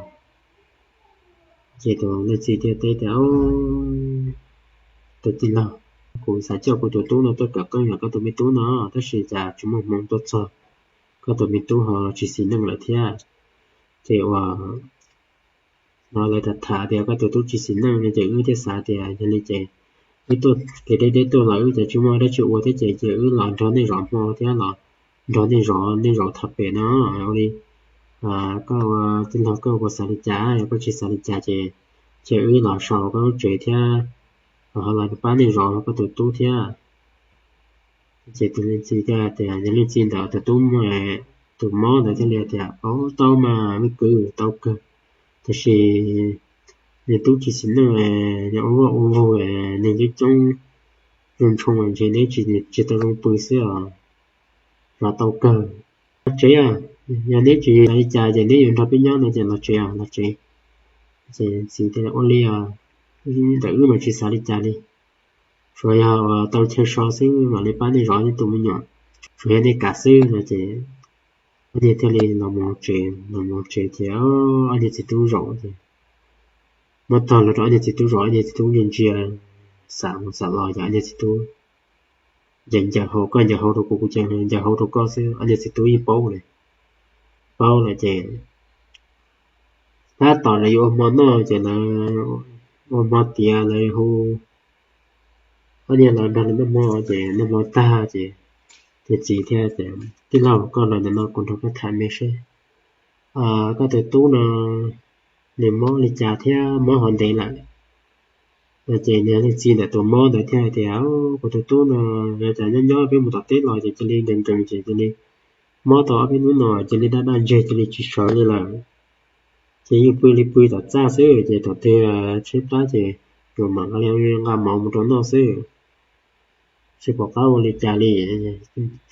Ces tus leej txiv thiaj teb tias, tus tij laug, kuv xav coj kuv tus tub no tuaj kawm qeej yam koj tus me tub no, tab sis cas tsis muaj hmoo tuaj txog, koj tus me tub ho tsis xis neej lawm thiab. Ces uas no lawv tham tham tias koj tus tub tsis xis neej no ces wb thiaj xav tias yog li ces wb tuaj kev deb deb tuaj los wb ces tsis muaj dab tsi ua thiab ces cia wb los nrog nej zov hmo thiab los nrog nej zov, nej zov thaum pem no. Ua li koj ua tij laug koj puas xav li cas, yog koj tsis xav li cas ces cia wb los sau koj lub tsev thiab, ho los pab nej zov koj tus tub thiab. Ces tus leej txiv thiaj tias, yog leej txiv ntawd tus tub, tus mob ntawd thiaj li tias, tau mas me kwv, tau kawg, tab sis nws tub tsis xis neej, nws ua vaj ua vaug, nws coob coob zoo ntshoo ntshe neb tsis tau zoo pw xwb os. Los tau kawg, los tsev, yog neb tsis xav li cas ces neb yuav nrog peb nyob no ces los tsev, los tsev. Ces txiv tias ua li os, ntawm wb mas tsis xav li cas li, tsuas yog tau chaw so xwb mam li pab nej zov nej tus me nyuam, tsuas yog nej kam xwb no ces ob niag thiaj li los mus tsev, los mus tsev ces ob niag txiv tub zaum ces muab tog los rau ob niag txiv tub zaum, ob niag txiv tub ntsia ntsia, xam mus xam los ces ob niag txiv tub ncaws ncaws hauv, koj ncaws hauv rau kuv, kuv ncaws ncaws hauv rau koj xwb, ob niag txiv tub yeej paub lawm. Paub lawm ces tab tom lawv yuav ua hmo noj ces lawv ua hmo tiav lawv hu ob niag los nrog lawv noj hmo ces noj hmo tag ces tus txiv thiaj tias, tij laug, koj los ntawm no kuv nrog koj tham me seb, koj tus tub no nws mob li cas thiab mob ho ntev lawm? No ces niag leej txiv ntawm tus mob ntawd thiaj hais tias, kuv tus tub no yog cas nyob nyob peb mus tom teb los ces cia li nkees nkees ces cia li mob tau ob peb hnub no cia li daj daj ntseg cia li tsis sawv li lawm. Ces yeej pw li pw tom txaj xwb ces thaum twg tshaib plab ces yuav mam nqa mov mus rau noj xwb. Tsis pom qab ua li cas li,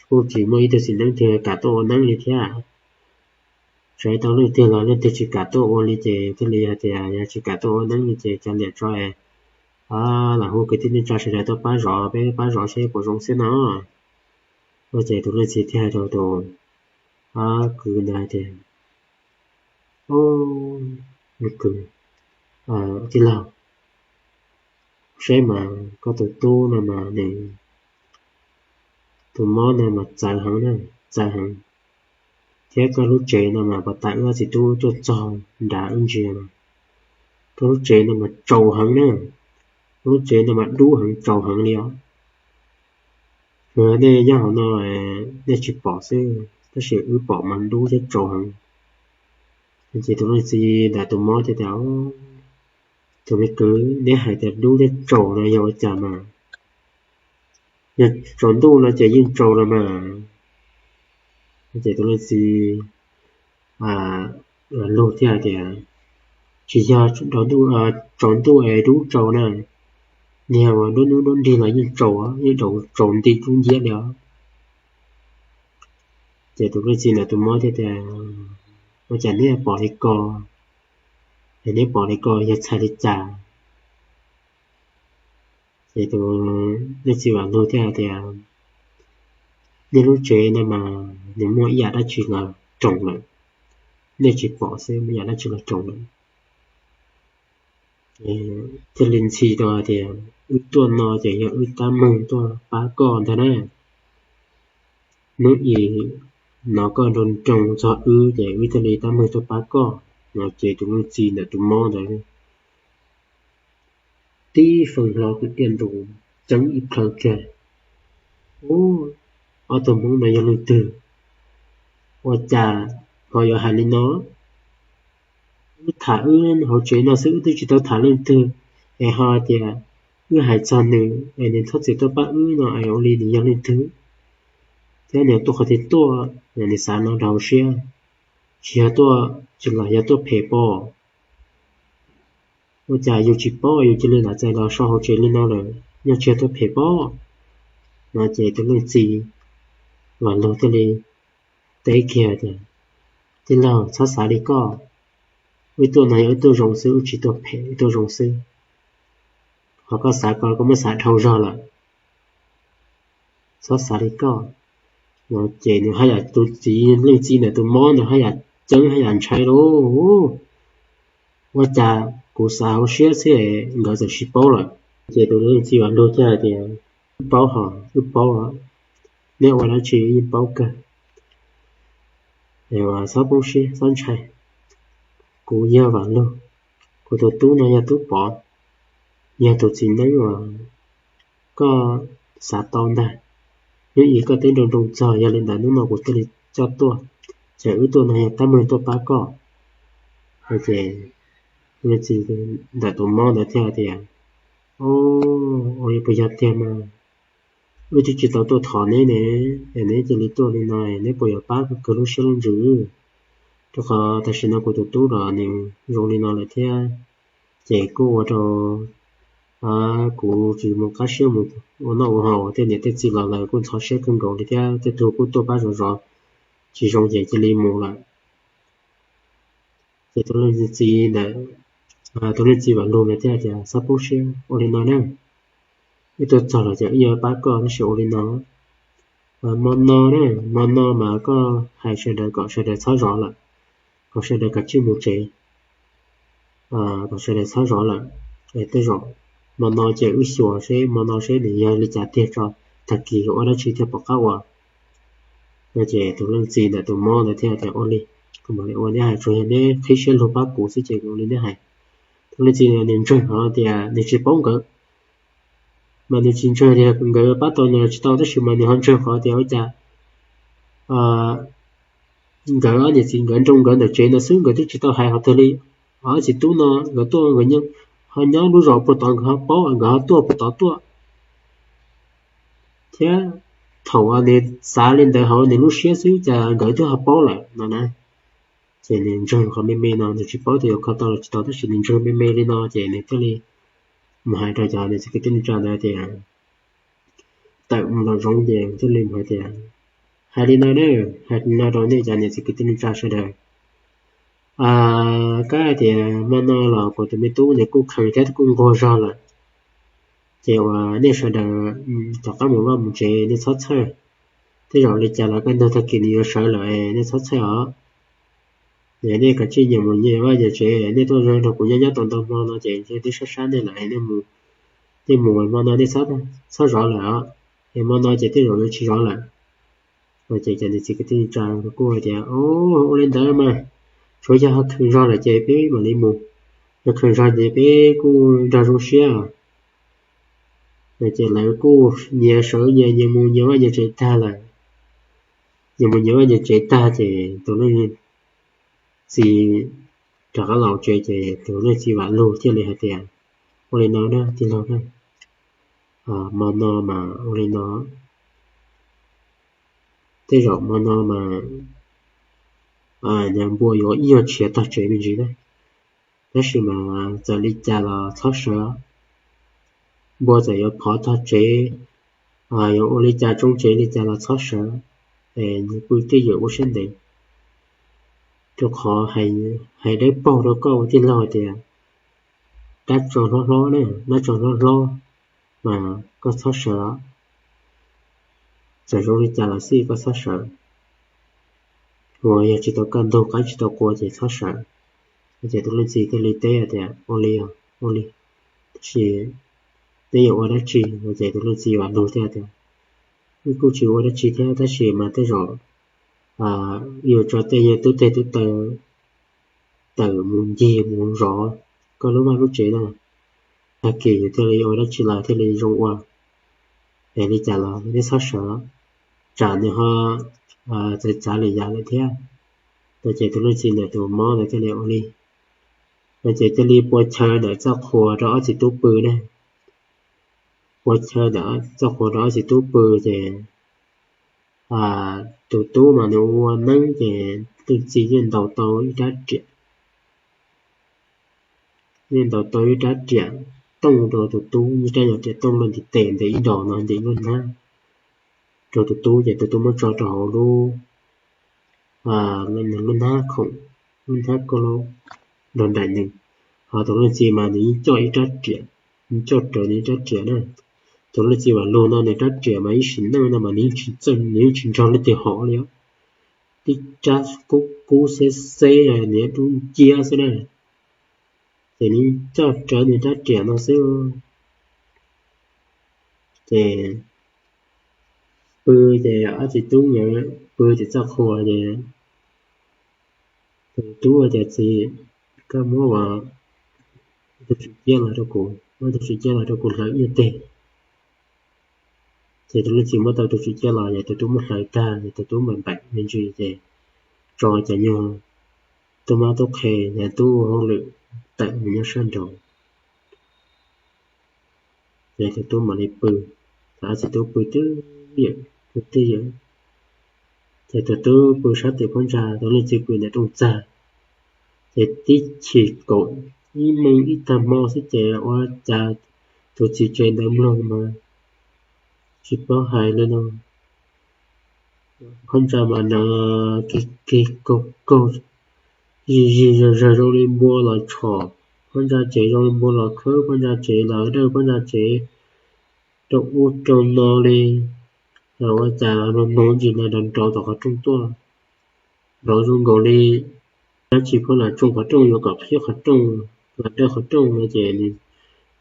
kuj tsis muaj ib tug txiv neeb twg kam tuaj ua neeb li thiab. Tsev tau leej twg los leej twg tsis kam tuaj ua li ces thiaj li hais tias yog tsis kam tuaj ua neeb li ces cov liam tso es lam hu kwv tij neej tsa sawv daws tuaj pab zov, peb pab zov seb puas zoo xwb no. Ua ces tus leej txiv thiaj hais rau tus kwv ntawd hais tias, Ub, me kwv, tij laug, seb mas koj tus tub no mas nws, tus mob no mas txawv heev na, txawv heev, thiab koj lub tsev no mas puas tas wb txiv tub tuaj txog nrad wb ntsia no, koj lub tsev no mas tsaus heev na, koj lub tsev no mas dub heev tsaus heev li os. Nej nyob hauv no nej tsis pom xwb, tab sis wb pom mas dub thiab tsaus heev. Ces tus leej txiv ntawm tus mob thiaj tias, Tus me kwv, neb hais tias dub thiab tsaus no yog ua cas mas? Yog tsaus ntuj no ces yeej tsaus los mas. Ces tus leej txiv lug thiaj hais tias, Tsis yog tsaus ntuj es dub tsaus na, niag ua dub hnub dub nrig los yeej tsaus, yeej tsaus nti dub nciab li os. Ces tus leej txiv ntawm tus mob thiaj tias, Ua cas neb pom li ko? Es neb pom li ko yog txhais li cas? Ces tus leej txiv vam lug thiaj hais tias, Nej lub tsev no mas nws muaj ib yam dab tsi los roos lawm, nej tsis pom xwb, muaj ib yam dab tsi los roos lawm. Thiaj li ntxhi rau hais tias, Wb tuaj no ces yog wb tab meeg tuaj pab koj ntag na. Hnub ib hnov koj nroo nroo txog wb ces wb thiaj li tab meeg tuaj pab koj. No ces tus leej txiv ntawm tus mob ntawd tib feem hlo kwv tiaj ntoos ceeb ib plhaw kiag, Ub, ob tug hmoob no yog leej twg? Ua cas ho yuav hais li no? Wb tham wb hauv tsev no xwb, wb twb tsis tau tham leej twg, es ho tias wb hais txog nws es nws txhob txwm tuaj pab wb no es ua li nws yog leej twg? Thiab nws tuaj qhov twg tuaj, nws xav no rau hauv siab, tsis yog tuaj, tsis los yog tuaj phem pob? Ua cas yus tsis paub yus cia li lam txais los so hauv tsev li no lawm, yog tsis yog tuaj phem pob? No ces tus leej txiv vam lug thiaj li teb kiag tias, Tij laug, txhob xav li koj. Wb tuaj no yog wb tuaj zoo xwb, wb tsis tuaj phem, wb tuaj zoo xwb. Ho koj xav ko koj muab xav dhau zog lawm. Txhob xav li koj. No ces nws haj yam, tus txiv, leej txiv ntawm tus mob ntawd haj yam ceeb haj yam ntshai lauj. Ua cas kuv xav hauv siab xwb es nkawd txawm sis paub lawm. Ces tus leej txiv vam lug thiaj hais tias, Wb paub hos, wb paub, neb ua dab tsi yeej paub kawg. Txhob poob siab txhob ntshai. Kuv yog vam lug, kuv tus tub no yog tub pov, yog tus txiv neeb uas koj xav tau ntag. Hnub ib koj twb nroo nroo txog, yog li ntawd hnub no kuv thiaj li coj tuaj, ces wb tuaj no yog tab meeg tuaj pab koj. Ces leej txiv ntawm tus mob ntawd thiaj tias, Ua li puas yog tiag mas? Wb twb tsis tau tuaj thov neb ne, es neb cia li tuaj li no, neb puas yuav pab kawg lub siab lub ntsws? Rau qhov tam sim no kuv tus tub los nws zoo li no lawm thiab, ces kuj ua rau kuv tsis mus qab siab mus ua noj ua haus, tej niam tej txiv los lawv kuj ntxhov siab kawg nkaus li thiab, tej tug kuj tuaj pab zov zov tsis zoo ces cia li mus lawm. Ces tus leej txiv ntawd, tus leej txiv vam lug ntawd thiaj tias, Txhob poob siab, ua li no na, wb tuaj txog los ces wb yuav pab koj, tab sis ua li no, hmo no na, hmo no mas koj hais sawv daws kom sawv daws txhob zov lawm, kom sawv daws kav tsij mus tsev, kom sawv daws txhob zov lawm. Tej zaum hmo no ces wb xyuas seb hmo no seb nws yog li cas tiag tso, tag kis ua dab tsi thiaj pom qab ua. No ces tus leej txiv ntawm tus mob ntawd thiaj tias, Ua li, kuv mam li ua neb hais, tsuas yog neb qhib siab lug pab kuv xwb ces kuv ua li neb hais. Tus leej txiv nws ntseeg hov tias nws tsis paub nkawd, mas nws tsis ntseeg tias nkawd pab tau nws los tsis tau, tab sis mas nws ho ntseeg qhov tias ua cas nkawd ob niam txiv nkawd nroo nkawd ntawm tsev no xwb, nkawd twb tsis tau hais qhov twg li. Ob txiv tub no nkawd tuaj nkawd ho nyob lub zos puag tod, nkawd ho paub, nkawd ho tuaj puag tod tuaj. Thiab thaum nws xav li ntawd hauv nws lub siab xwb cas nkawd twb ho paub lawm no na. Ces nws ntseeg qhov me me no, nws tsis paub tias yuav kho tau los tsis tau, tab sis nws ntseeg me me li no ces nws thiaj li mus hais rau cov niam txiv kwv tij neej tsa ntawd tias, tawm mus nraum zoov ces thiaj li mus hais tias, Hais li no na, hais li no rau nej cov niam txiv kwv tij neej tsa sawv daws, Kab hais tias, Hmo no los kuv tus me tub nws kuj kheev thiab kuj nquag zog lawm, ces uas nej sawv daws rov qab mus vaj mus tsev, nej txhob txhawj. Tej zaum li cas los kaj ntug tag kis nws yuav sawv lawm, nej txhob txhawj os. Nej kav tsij nyias mus nyias vaj nyias tsev, nej tuaj nrog kuv nyob nyob tau ntau hmo no ces ntshe twb sab sab nej lawm, nej mus, hmo no nej txhob zov lawm os, es hmo no ces tej zaum yuav tsis zov lawm. Ces cov niam txiv kwv tij neej tsa kuj hais tias, Ua li ntawd mas tsuav yog ho kheev zog lawm ces peb mam li mus, yog kheev zog ces peb kuj nrog zoo siab. Ces lawv kuj nyias sawv nyias, nyias mus nyias vaj nyias tsev tag lawm. Nyias mus nyias vaj nyias tsev tag ces tus leej txiv rov qab los tsev ces tus leej txiv Vam Lug thiaj li hais tias, Ua li no na tij laug na, hmo no mas ua li no, tej zaum hmo no mas npua yuav ib nyuag tshiav tog tsev me ntsis na, tab sis mas txawm li cas los txhob sawv. Npua txawm yuav phov tog tsev, yuav ua li cas tsoob tsev li cas los txhob sawv, es pw twj ywm ua siab ntev. Rau qhov hais dawb paug rau koj ua tij laug tias, dab tso hlob hlob na, dab tso hlob hlob mas koj txhob sawv. Txawm zoo li cas los xij koj txhob sawv. Uas yog tsis tau kaj ntug qaib tsis tau qua ces txhob sawv. Ces tus leej txiv thiaj li teb tias, Ua li, ua li, tab sis neb yuav ua dab tsi? Ces tus leej txiv Vam Lug thiaj tias, Wb kuj tsis ua dab tsi thiab tab sis mas tej zaum yuav tso tej nyuag tub teg tub taw tawm mus ncig mus zov koj lub vaj lub tsev no, tag kis yus thiaj li ua dab tsi los thiaj li zoo ua. Es li cas los neb txhob sawv, tsam nws ho txawv txav li yav lawm thiab. No ces tus leej txiv ntawm tus mob ntawd thiaj li ua li. No ces thiaj li pua chaw ntawm txoj qhua rau ob txiv tub pw ne. Pua chaw ntawm txoj qhua rau ob txiv tub pw ces tus tub mas nws ua neeb ces tus txiv yeej ntaus tau ib rab riam, yeej ntaus tau ib rab riam tooj rau tus tub, ib rab nyuag riam tooj luaj ntiv tes ntev ib dos no ntim lub hnab rau tus tub ces tus tub muab tso rau hauv lub, lub hnab khoom, lub hnab kauj laub nrog nraim nws. Ho tus leej txiv mas nws yeej coj ib rab riam, nws coj rawv nws ib rab riam na. Tus leej txiv Vam Lug no nws rab riam mas ib sim neej no mas nws yeej tsis txawj, nws yeej tsis nrog leej twg hov li. Tib rab kub kub xeb xeb nws dub nciab xwb na. Ces nws coj rawv nws rab riam no xwb. Ces pw ces ob txiv tub nkawd pw tim txoj qhua ces tus tub tias, Txiv, koj muab tus tswm ciab los rau kuv, muab tus tswm ciab los rau kuv hlawv ib teg. Ces tus leej txiv muab tau tus tswm ciab los ces tus tub muab hlawv tag ces tus tub mam npaim me ntsis ces tso cov nyuag tub mab tub qhe, cov tub ua hauj lwm tawm mus nyob sab nraud. Ces tus tub mam li pw, ob txiv tub pw twj ywm, pw twj ywm. Ces tus tub pw sab tim phab ntsa, tus leej txiv pw ntawm rooj txag. Ces tib chim kaum ib moos ib tag hmo xwb ces ua cas tus txiv tsev ntawd mloog mas tsis paub hais li no, phab ntsa mas nrov kig kig kaug kaug, zig zig zag zag zoo li npua los tshom phab ntsa tsev, zoo li npua los khawb phab ntsa tsev, los dawj phab ntsa tsev rau ub rau no li. Los ua cas mloog mloog ntsis na nrov nrov tom qhov rooj tuaj, nrov zoo nkaus li dab tsi pheej los tsoo qhov rooj yuav kom qhib qhov rooj, los dawj qhov rooj no ces nws,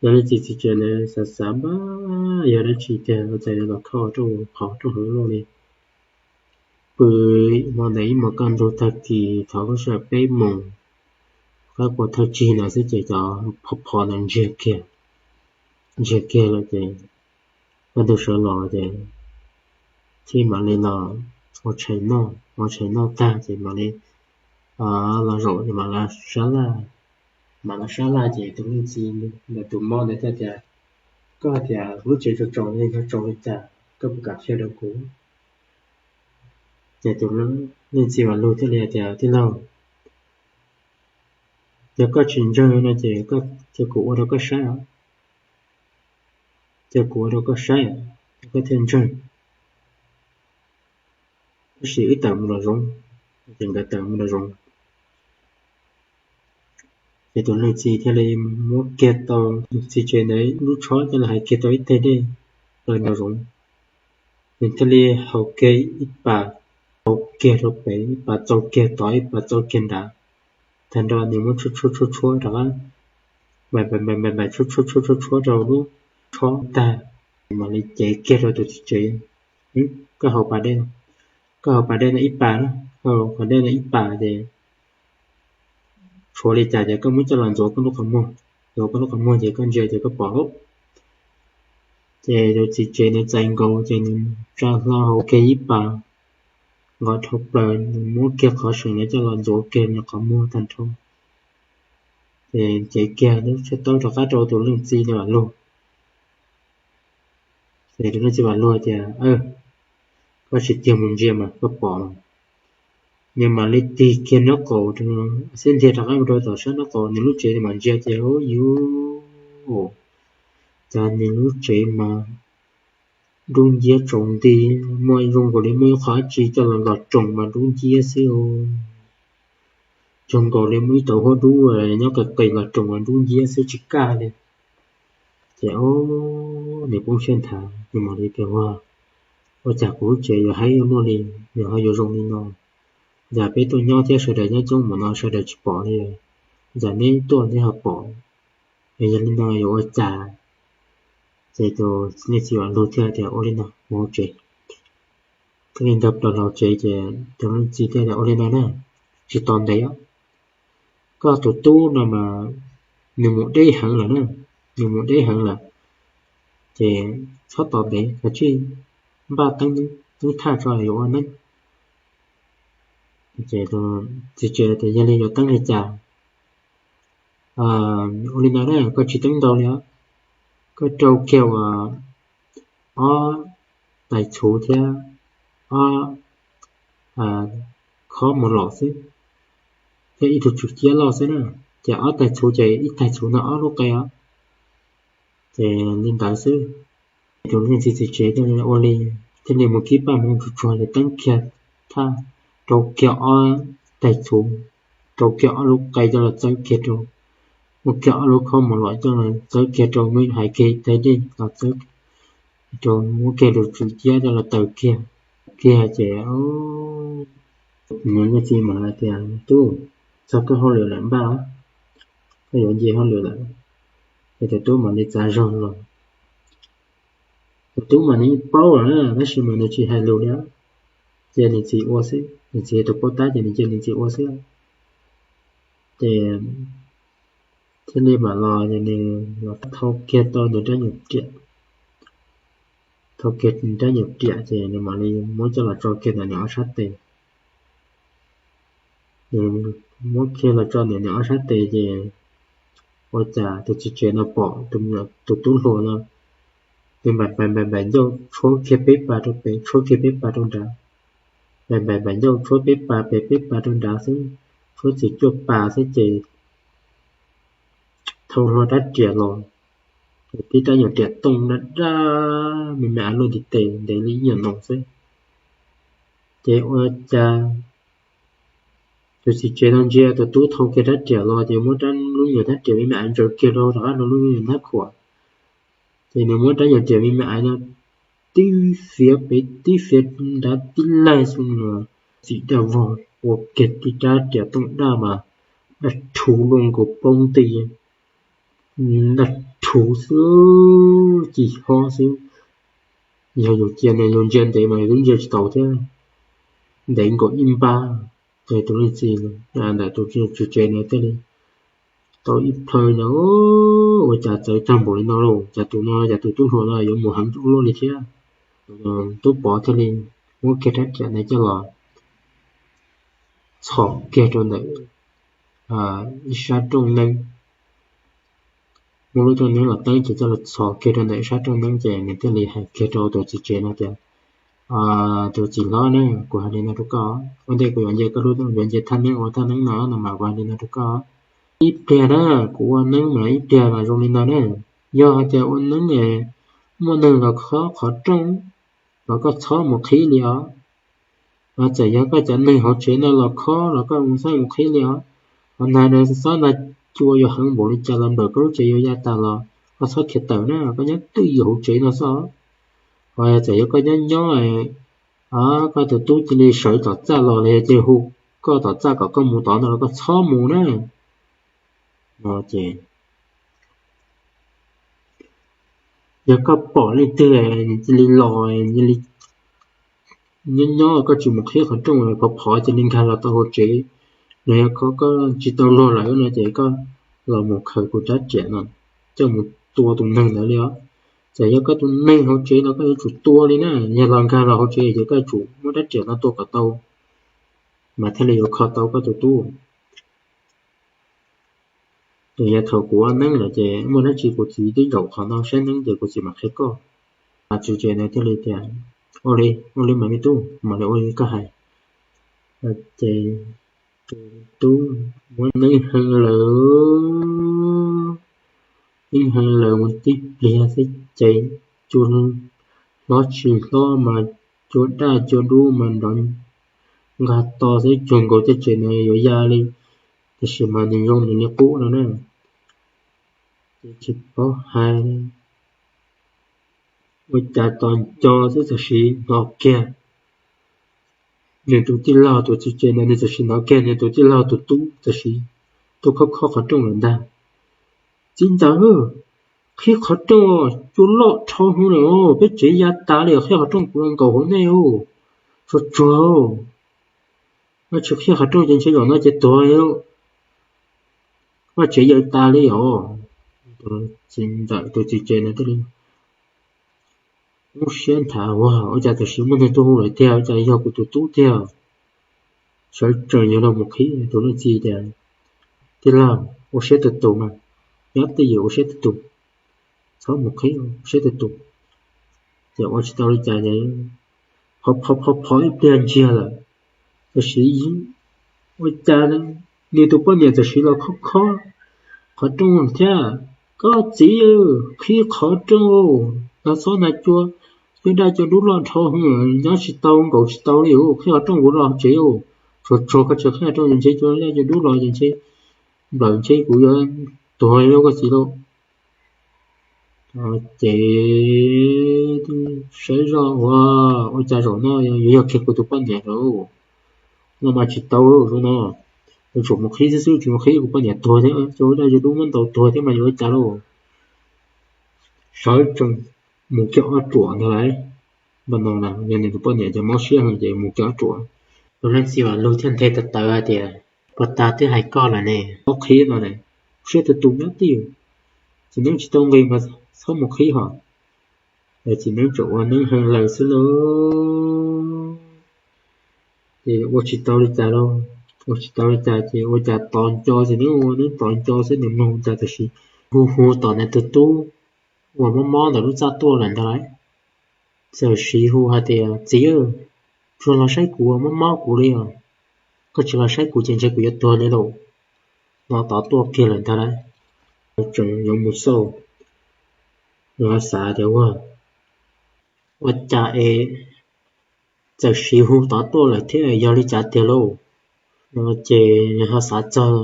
leej txiv txiv tsev ntawd xav xav npab yog dab tsi tiag, ua cas yuav los khawb qhov rooj, qhov rooj heev luaj li. Pw hmo ntawd ib hmos kaj ntug tag kis thaum lub sij hawm peb moos, qab qua thawj tsig ntawd xwb ces cov phom phom ntawd ntsiag kiag, ntsiag kiag lawm ces kaj ntug sawv los ces thiaj mam li los ua tshais noj, ua tshais noj tag ces mam li los zaum ces mam los sab laj, mam los sab laj ces tus leej txiv ntawd tus mob ntawd thiaj tias, Koj hais tias lub tsev tsaus tsaus li no tsaus li cas koj puas kam qhia rau kuv? Ces tus leej txiv Vam Lug thiaj li hais tias, Tij laug, yog koj tsis ntseeg no ces cia kuv ua rau koj saib os, cia kuv ua rau koj saib, koj thiaj ntseeg. Tab sis wb tawm mus los zoov. Ces nkawd tawm mus los zoov. Ces tus leej txiv thiaj li muab kiag tau tus txiv tsev ntawd lub tshob coj los hais kiag tau ib teg dej plaws nraum zoov. Nws thiaj li haus kiag ib pas, haus kiag rau pem, ib pas txaus kiag tod, ib pas txaus kiag nrad. Tag nrho nws muab tshuab tshuab tshuab tshuab rov qab, npais npais npais tshuab tshuab tshuab tshuab rau lub tshob tag, mam li cev kiag rau tus txiv tsev. Koj haus pas dej, koj haus pas dej no ib pas na, koj haus pas dej no ib pas ces tshuav li cas ces koj muab coj los ntxuav koj lub qhov muag, ntxuav koj lub qhov muag ces koj ntsia ces koj pom lauj. Ces tus txiv tsev nws txais nkaus ces nws tsa hlo haus kiag ib pas, nqos dhau plaws, nws muab kiag qhov seem ntawd coj los ntxuav kiag nws qhov muag tag nrho. Ces cev kiag lub tshuab taub rov qab rau tus leej txiv ntawd mam luag. Ces tus leej txiv mam luag tias, koj tsis tig mus ntsia mas koj pom los. Nws mam li tig kiag nraub qaum xwb, ntiag rov qab mus rau tom sab nraub qaum nws lub tsev, nws mam ntsia ces ub yuv, cas nws lub tsev mas dub nciab tsaus nti, muaj zoo nkaus li muaj ib qho dab tsi coj los los roos mas dub nciab xwb. Zoo nkaus li muaj ib tauv huab dub nyob qis qis los roos mas dub nciab xwb tsis kaj li. Ces nws poob siab nthav, nws mam li tias, ua, ua cas kuv lub tsev yuav haib ua luaj li, nws ho yuav zoo li no. Cas peb tuaj nyob thiab sawv daws nyob coob mus no sawv daws tsis pom li, cas neb tuaj neb ho pom, yog li no yuav ua cas? Ces tus leej txiv mam luag thiaj tias, ua li no mus hauv tsev. Thiaj li nkag plaws hauv tsev ces tus leej txiv thiaj tias, ua li no na, tsis tos ntev os, koj tus tub no mas nws mus deb heev lawm na, nws mus deb heev lawm, ces txhob tos ntev, kav tsij npaj teeb, teeb thaj tso yuav ua neeb. Ces txiv tsev tias, yog li yuav teeb li cas? Ua li no na, koj tsis teeb ntau li os, koj rau kiag uas ob tais txhuv thiab ob khob mus lom xwb, thiab ib tug tswm ciab loj xwb na. Ces ob tais txhuv ces ib tais txhuv no ob lub qe os. Ces li ntawd xwb. Tus leej txiv txiv tsev thiaj li ua li, thiaj li mus kib paj hmoov tsuag tsuag ces teeb kiag thaj, rau kiag ob tais txhuv, rau kiag ob lub qe coj los txawb kiag rau, muab kiag ob lub khob mus lom coj los txawb kiag rau, muab hais kiag tais dej los txawb rau, muab kiag tus tswm ciab coj los taws kiag, kiag ces nws leej txiv mam hais tias, tub, txog koj hauj lwm lawm npaj, koj yuav nce hauj lwm lawm. Ces tus tub mam li txav zog los. Tus tub mas nws yeej paub lawm na, tab sis mas nws tsis hais lus li, cia nws txiv ua xwb, nws txiv tus paub tab ces nws cia nws txiv ua xwb. Ces thiaj li mam los ces nws los thau kiag tau nws rab nyuam riam, thau kiag rab nyuam riam ces nws mam li muab coj los tso kiag ntawm nws ob sab tes. Nws muab kiag los tso ntawm nws ob sab tes ces ua cas tus txiv tsev no pom tus tub hluas no, nws npaim npaim npaim ncauj tshuab kiag peb pas rau pem, tshuab kiag peb pas rau nrad, npaim npaim npaim ncauj tshuab peb pas pem peb pas rau nrad xwb, tshuab txim cuaj pas xwb ces thau hlo rab riam los, tib rab nyuam riam tooj daj daj me me av luaj ntiv tes ntev li ib nyuag noo xwb. Ces ua cas tus txiv tsev no ntsia tus tub thau kiag rab riam los ces muab rab lub nyuam rab riam me me av ntsaws kiag rau rov qab rau lub nyuam nab khuam. Ces nws muab rab nyuam riam me me av no tib fiav pem tib fiav nrad tib laig xwb no, txim daj vog ua kiag tib rab riam tooj daj mas daj rhuv luaj nkaus plaub nti, daj rhuv xwb, ci hob xwb. Yog yus cia no yus ntsia ntev mas yus twb ntsia tsis tau thiab, ntev nkaus ib npab. Ces tus leej txiv ntawm tus tswv tsev no thiaj li tau ib plhaw no, ua cas txawv tag npaum li no lauj, cas tus no cas tus tub hluas no yuav mus heev ua luaj li thiab. Tub Pov thiaj li muab kiag rab riam ntawd coj los txhos kiag rau ntawm ib sab rooj neeb, muab lub rooj neeb los teeb ces coj los txhos kiag rau ntawm ib sab rooj neeb ces nws thiaj li hais kiag rau tus txiv tsev no tias, tus txiv hlob na, kuv hais li no rau koj, ua ntej kuv yuav nce koj lub, yuav nce thaj neeb ua thaj neeb no no mas kuv hais li no rau koj, ib pliag na, kuv ua neeb mas ib pliag mas zoo li no na, yog hais tias ua neeb es muaj neeg los khob qhov rooj los koj txhob mus qhib li os. Los txawm yog koj cov neeg hauv tsev no los khob los koj txhob mus qhib li os. Qhov ntawd no txhob ntag, cua yuav heev npaum li cas los npawm koj lub tsev yuav ya tas los koj txhob khiav tawm na, koj nyob twj ywm hauv tsev no xwb. Ho yog txawm yog koj nyob nyob, koj tus tub cia li sawv tom txaj los los yog cia li hu koj tom txaj kom koj mus tod no los koj txhob mus na. No ces yog koj pom leej twg cia li los, nyob nyob koj tsis mus qhib qhov rooj, phov phov cia li nkag los tau hauv tsev, los yog koj tsis tau luag lawm no ces koj los mus khaws kuv rab riam no coj mus tua tus neeg ntawd li os. Txawm yog koj tus neeg hauv tsev los koj yuav tsum tua li na, yog los nkag los hauv tsev ces koj yuav tsum muab rab riam no tua kom tau, mas thiaj li yuav kho tau koj tus tub. Yog thaum kuv ua neeb lawm ces muaj dab tsi kuv txiv twb zaum qhov no saib neeb ces kuv txiv mam qhia koj. Mas txiv tsev ntawd thiaj li tias, ua li, ua li mas me tub, mam li ua li koj hais. Ces tus tub muab neeb heev lawm, neeb heev lawm mus tib pliag xwb ces cua hlob tsis hlob mas cua daj cua dub mas nrov nkag to xwb, cuag nkaus tej tsev no yuav ya li. Tiam sis mas nws zoo nws li qub no na, ces tsis paub hais li. Ua cas tos nco xwb txawm sim hnov kiag nws tus tij laug, tus txiv tsev ntawd nws txawm sim hnov kiag nws tus tij laug tus tub txawm sim tuaj khob khob qhov rooj lawm ntag. Txiv ntxawm, qhib qhov rooj, cua loj dhau hwv lawm, peb tsev ya tas li, qhib qhov rooj kuv los nkaum hauv nej, tsuag tsuag, koj tsis qhib qhov rooj ces ntshe zaum no ces tuag, koj tsev ya tas li os. Txiv ntxawm tus txiv tsev ntawd thiaj li ub siab nthav, ua cas tam sim muaj neeg tuaj hu lawm tiag, ua cas yog kuv tus tub tiag. Sawv tsees yuav los mus qhib, tus leej txiv tias, tij laug, ua siab tus tus mas, nyob twj ywm ua siab tus tus, txhob mus qhib, ua siab tus tus. Ces ua tsis tau li cas, phov phov phov ib pliag ntsiag lawm, tam sim ua cas nws tus poj niam txawm sim los khob khob qhov rooj thiab, koj txiv, qhib qhov rooj, los txhob na, cua, cua daj cua dub loj dhau hwv, nyob tsis tau nkaum tsis tau li, qhib qhov rooj kuv los tsev, tsuag tsuag koj tsis qhib qhov rooj ces ntshe cua daj cua dub los ces ntshe nplawm ntshe kuv yuav tuag li lauj koj txiv lauj. Ces saib zoj ua, ua cas zaum no yuav yog kiag kuv tus poj niam lawm, no mas tsis tau zaum no, yuav tsum mus qhib xwb xwb, tsis mus qhib kuv poj niam tuag thiab, cua daj cua dub muab ntaus tuag thiab mas yuav ua cas lauj. Sawv tsees mus kiag ob ruam ntag lauj. Npaj no yog nws tus poj niam ces mob siab heev ces mus kiag ob ruam. Tus leej txiv Vam Lug thiaj nthe tawv tawv hais tias, puag ta twb hais koj lawm ne, txhob qhib no, siab tus tus nyob twj ywm, txiv neeb tsis tau nqi mas txhob mus qhib hos. Txiv neeb tseem ua neeb heev lawm xwb lauj. Ces ua tsis tau li cas lauj, ua tsis tau li cas ces ua cas tos nco, txiv neeb ua neeb tos nco xwb nws mloog cas tam sim hu hu tom nws tus tub uas mob mob ntawm lub txaj tuaj lawm ntag lauj. Txawm sim hu hais tias, txiv, tsuag los saib kuv, mob mob kuv li os, koj tsis los saib kuv ces ntshe kuv yuav tuag li lauj. No tod tuaj kiag lawm ntag lauj. Tseem yuav mus xauj, nws ho xav tias, ua, ua cas es txawm sim hu tod tuaj lawm thiab, yog li cas tiag lauj? No ces nws ho xav txog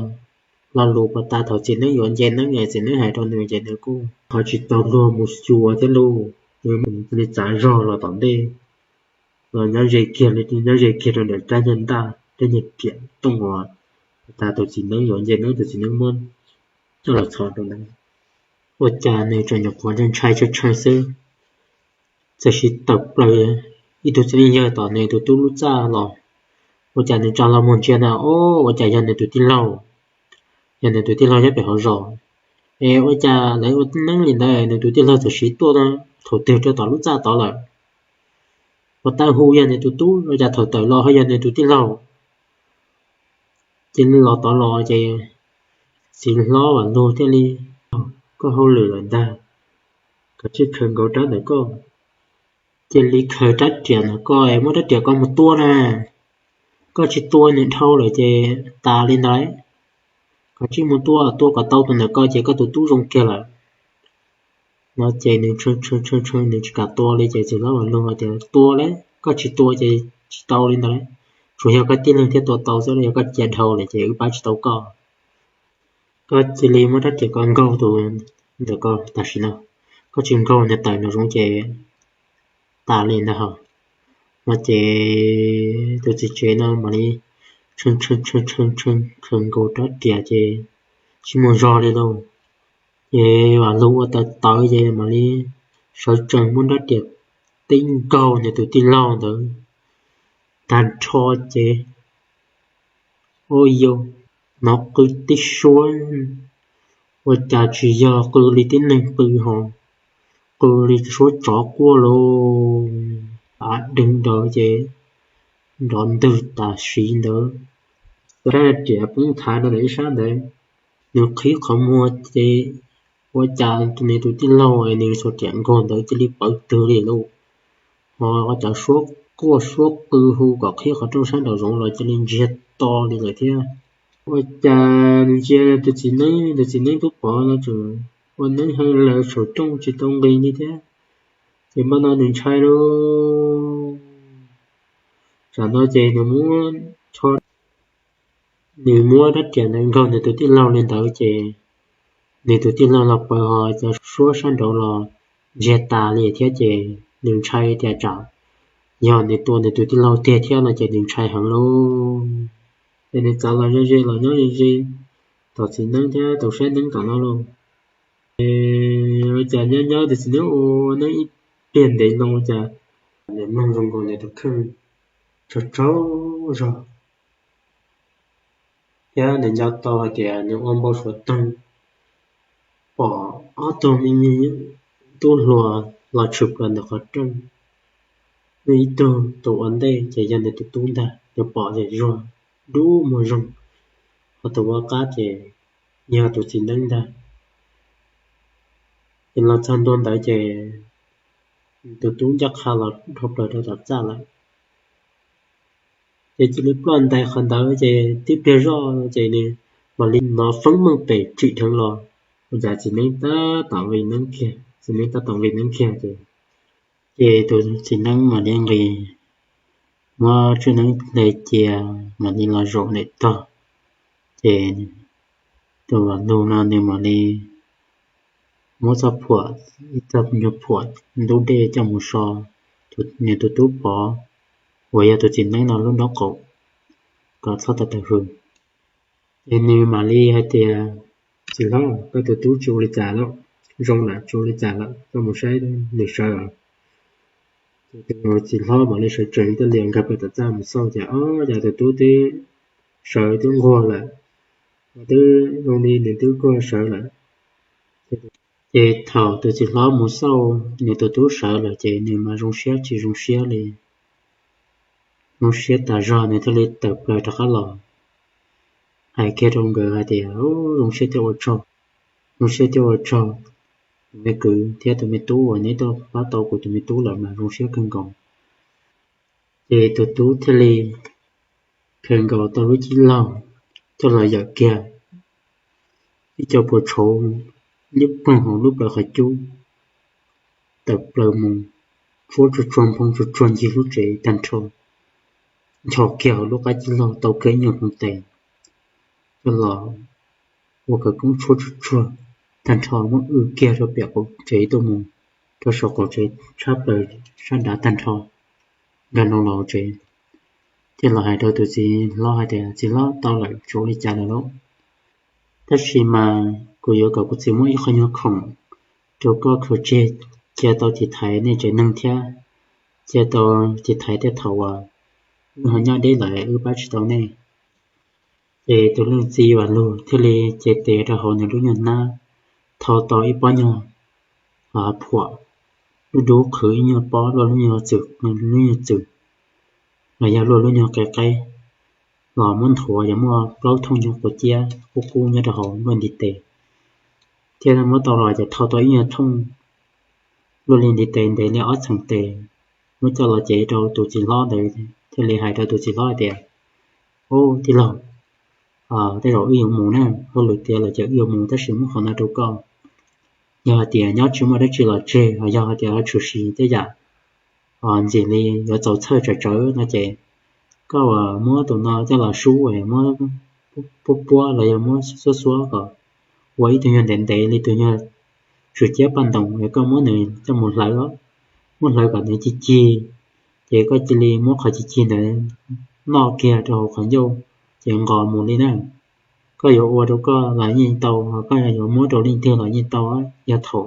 lo lus puag ta thaum txiv neeb yuav nce neeb es txiv neeb hais rau nws ces nws kuj ho tsis tau luag mus xyuas thiab lauj. Nws cia li txav zog los tom ntej, los nyob ze kiag li, nyob ze kiag rau ntawm rab nyuag ntaj, rab nyuag riam tooj uas puag ta thaum txiv neeb yuav nce neeb, thaum txiv neeb muab coj los txhos rau ntawd. Ua cas nws tseem nyuam qhuav ntshai ntshai tshee tshee xwb, txawm sim tawm plaws ib tug txiv neej yawg tom nws tus tub lub txaj los. Ua cas nws tsa los mus ntsia na, o, ua cas yog nws tus tij laug, yog nws tus tij laug nyob pem hauv zos. Es ua cas lawv ua neeb li ntawd nws tus tij laug txawm sim tuaj thaum twg rau tom lub txaj tod lawm? Puag ta hu yog nws tus tub, ua cas thaum tawm los ho yog nws tus tij laug? Cia li los tod los ces txiv hlob Vam Lug thiaj li, koj hauj lwm lawm ntag, kav tsij khaws nkaus rab ntawm koj, cia li khaws rab riam ntawm koj, muab rab riam koj mus tua na. Koj tsis tua nws dhau lawm ces tas li ntawd. Kav tsij mus tua, tua kom tau tus ntawm koj ces koj tus tub zoo kiag lawm. No ces nws tshee tshee tshee, nws tsis kam tua li ces txiv hlob Vam Lug tias, tua lauj, koj tsis tua ces tsis tau li ntawd lauj. Tsuas yog koj tib leeg thiaj tua tau xwb, yog koj cia dhau lawm ces wb pab tsis tau koj. Koj cia li muab rab riam ko nkaug tus ntawm ko tam sim no, koj tsis nkaug nws tawm nraum zoov ces tas li ntag hos. No ces tus txiv tsev no mam li tshee tshee tshee tshee tshee khaws nkaus rab riam ces tsis muaj zog li lauj. Ces Vam Lug ua tawv tawv ces mam li sawv tsees muab rab riam tib nkaug nws tus tij laug ntawd tag nrho ces, ua yau, hnov qw tib suab, ua cas tsis yog qw li tib neeg qw ho qw li suab tsov quaj lauj. Av dheev ntawd ces nrov ntwg tam sim ntawd, rab riam poob thav rau ntawm ib sab ntawd. Nws qhib qhov muag ces ua cas nws tus tij laug nws xuas riam nkaug ntawd cia li pawv twg li lauj. Ho ua cas suab quaj suab qw hu kom qhib qhov rooj sab nraum zoov los cia li ntsiag to li lawm thiab. Ua cas nws ntsia tus txiv neeb, tus txiv neeb twb pov no tseem ua neeb hawv lawv saum rooj tsis tau nqis li thiab. Ces npaj no nws ntshai lauj. Tsam no ces nws muab, nws muab rab riam ntawd nkaug nws tus tij laug li ntawd ces nws tus tij laug los pawv ho cov suab sab nraud los ntsiag tas li thiab ces nws ntshai tias tsam yog nws tua nws tus tij laug tiag thiab no ces nws ntshai heev lauj. Ces nws txav los ze ze los nyob ze ze tom txiv neeb thiab tus saib neeb tom no lauj. Ces ua cas nyob nyob tus txiv neeb ua neeb ib pliag ntev loo ua cas nws mloog zoo nkaus nws tus kheej tsaug tsaug zog thiab nws nco tau hais tias nws ua npau suav toog pom ob tug me nyuam tub hluas los tshwm plaws ntawm qhov rooj. Muaj ib tug tus ua ntej ces yog nws tus tub ntag, nws pom ces zuag dub muag zoo, ho tus ua qab ces yog tus txiv neeb ntag. Ces los txog ntua ntawd ces tus tub ncaj qha los dhau plaws rau tom txaj lawm. Ces cia li ploj ntais qhov ntawd ces tib pliag zoj ces nws mam li hnov feeb meej pem tsim dheev los, ua cas txiv neeb tab tom nqis neeb kiag, txiv neeb tab tom nqis neeb kiag ces, ces tus txiv neeb mam li nqis, muab tswj neeb hle cia, mam li los zaum ntawm tog. Ces tus Vam Lug no nws mam li muab txoj phuam, ib txoj nyuag phuam ntub dej coj mus so nws tus tub pov uas yog tus txiv neeb no lub nraub qaum kom txhob tawv tawv hws. Ces nws mam li hais tias, txiv hlob, koj tus tub tsis ua li cas lawm, zoo lawm, tsis ua li cas lawm, koj mus saib nws sawv lawm. Ces tus txiv hlob mam li sawv tsees ib tug lias nkag plaws tom txaj mus xauj ces, o, cas tus tub twb sawv twb nquag lawm, twb zoo li nws twb nquag sawv lawm. Ces thaum tus txiv hlob mus xauj nws tus tub sawv lawm ces nws mas zoo siab tsis zoo siab li, zoo siab tas zog nws thiaj li tawm plaws rov qab los hais kiag rau nkawd hais tias, zoo siab thiab ua tsaug, zoo siab thiab ua tsaug tus me kwv thiab tus me tub uas neb tuaj pab tau kuv tus me tub lawm mas zoo siab kawg nkaus. Ces tus tub thiaj li khaws nkaus tau lub cib laug coj los yawm kiag ib co puas tshauv liab ploog hauv lub plawv qhov cub, tawm plaws mus, tshuab tsuag tsuag nphoo tsuag tsuag ncig lub tsev tag nrho, nchos kiag hauv lub qab cib laug tau kiag ib nyuag hmoov tes, coj los ua khawv koob tshuab tsuag tsuag tag nrho muab w kiag rau pem qaum tsev tuaj mus, rau saum qaum tsev tshab plaws sab nrad tag nrho, nkag loo los hauv tsev. Thiaj los hais rau tus txiv hlob hais tias, txiv hlob, tau lawm, tsis ua li cas lawm lauj. Tab sis mas kuv yuav kom kuv txiv muab ib qho nyuag khoom rau koj khaws tseg, cia tau tiv thaiv nej tsev neeg thiab cia tau tiv thaiv tej thaum uas wb ho nyob deb lawm wb pab tsis tau nej. Ces tus leej txiv Vam Lug thiaj li cev tes rau hauv nws lub nyuag hnab, thau tau ib pob nyuag phuam, lub dub qhwv ib nyuag pob luaj lub nyuag txwm, lub nyuag txwm, los yog luaj lub nyuag qe qaib, los muab nthuav yog muaj plaub thooj nyuag quav ciab qub qub nyob rau hauv luaj ntiv tes, thiab muab tau los ces thau tau ib nyuag thooj luaj li ntiv tes ntev li ob txheem tes, muab coj los cev rau tus txiv hlob ntawd thiaj li hais rau tus txiv hlob hais tias, ub, tij laug, tej zaum wb yuav mus na, hauj lwm tiav lawm ces wb yuav mus tab sis muab qhov no rau koj. Yog hais tias nyob tsis muaj dab tsi los tseg, yog hais tias tshwm sim tej yam ntxim li yuav txaus txhawj tsawm tsawv no ces koj muab tus no coj los sub, muab puab puab los yog muab xuab xuab kom ua ib tug nyuag ntev ntev li tus nyuag tsw ciab paj ntoos, koj muab nws coj mus hlawv, muab hlawv kom nws cig cig, ces koj cia li muab qhov cig cig ntawd noj kiag rau hauv qhov ncauj, ces nqos mus li na. Koj yuav ua rau koj los yeej tau, koj yuav muab rau leej twg los yeej tau, yog thaum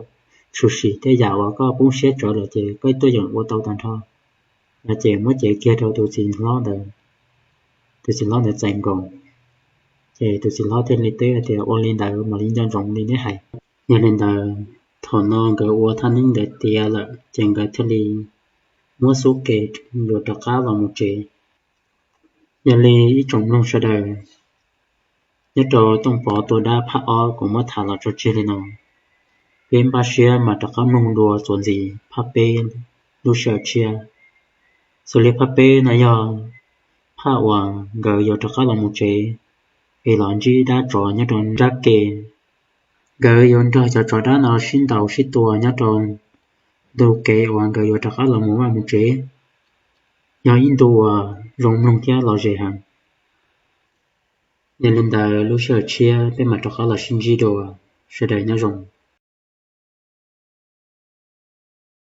tshwm sim tej yam uas koj poob siab tsawv lawm ces koj tuaj yeem ua tau tag nrho. No ces muab cev kiag rau tus txiv hlob ntawd, tus txiv hlob ntawd txais nkaus, ces tus txiv hlob thiaj li teb hais tias ua li ntawd mam li nco ntsoov li neb hais. Yog li ntawd, thaum no nkawd ua thaj neeb ntawd tiav lawm ces nkawd thiaj li muab xub ke yuav rov qab los mus tsev. Yog li ib tsoom mloog sawv daws, nyob rau Tooj Pov tua dab phaj ob kuv muab tham los tso tseg li no, peb npaj siab mas rov qab mloog dua txuas ntxiv phaj peb lub sij hawm tshiab. Xws li phaj peb no yog phaj uas nkawd yuav rov qab los mus tsev es los ntsib dab tsov nyob rau nrab ke. Nkawd yuav nrog cov tsov dab no sib ntaus sib tua nyob rau ntu kev uas nkawd yuav rov qab los mus vaj mus tsev. Yog ib ntu uas zoo mloog thiab lom zem heev. Yog li ntawd lub sij hawm tshiab peb mam rov qab los sib ntsib dua. Sawv daws nyob zoo.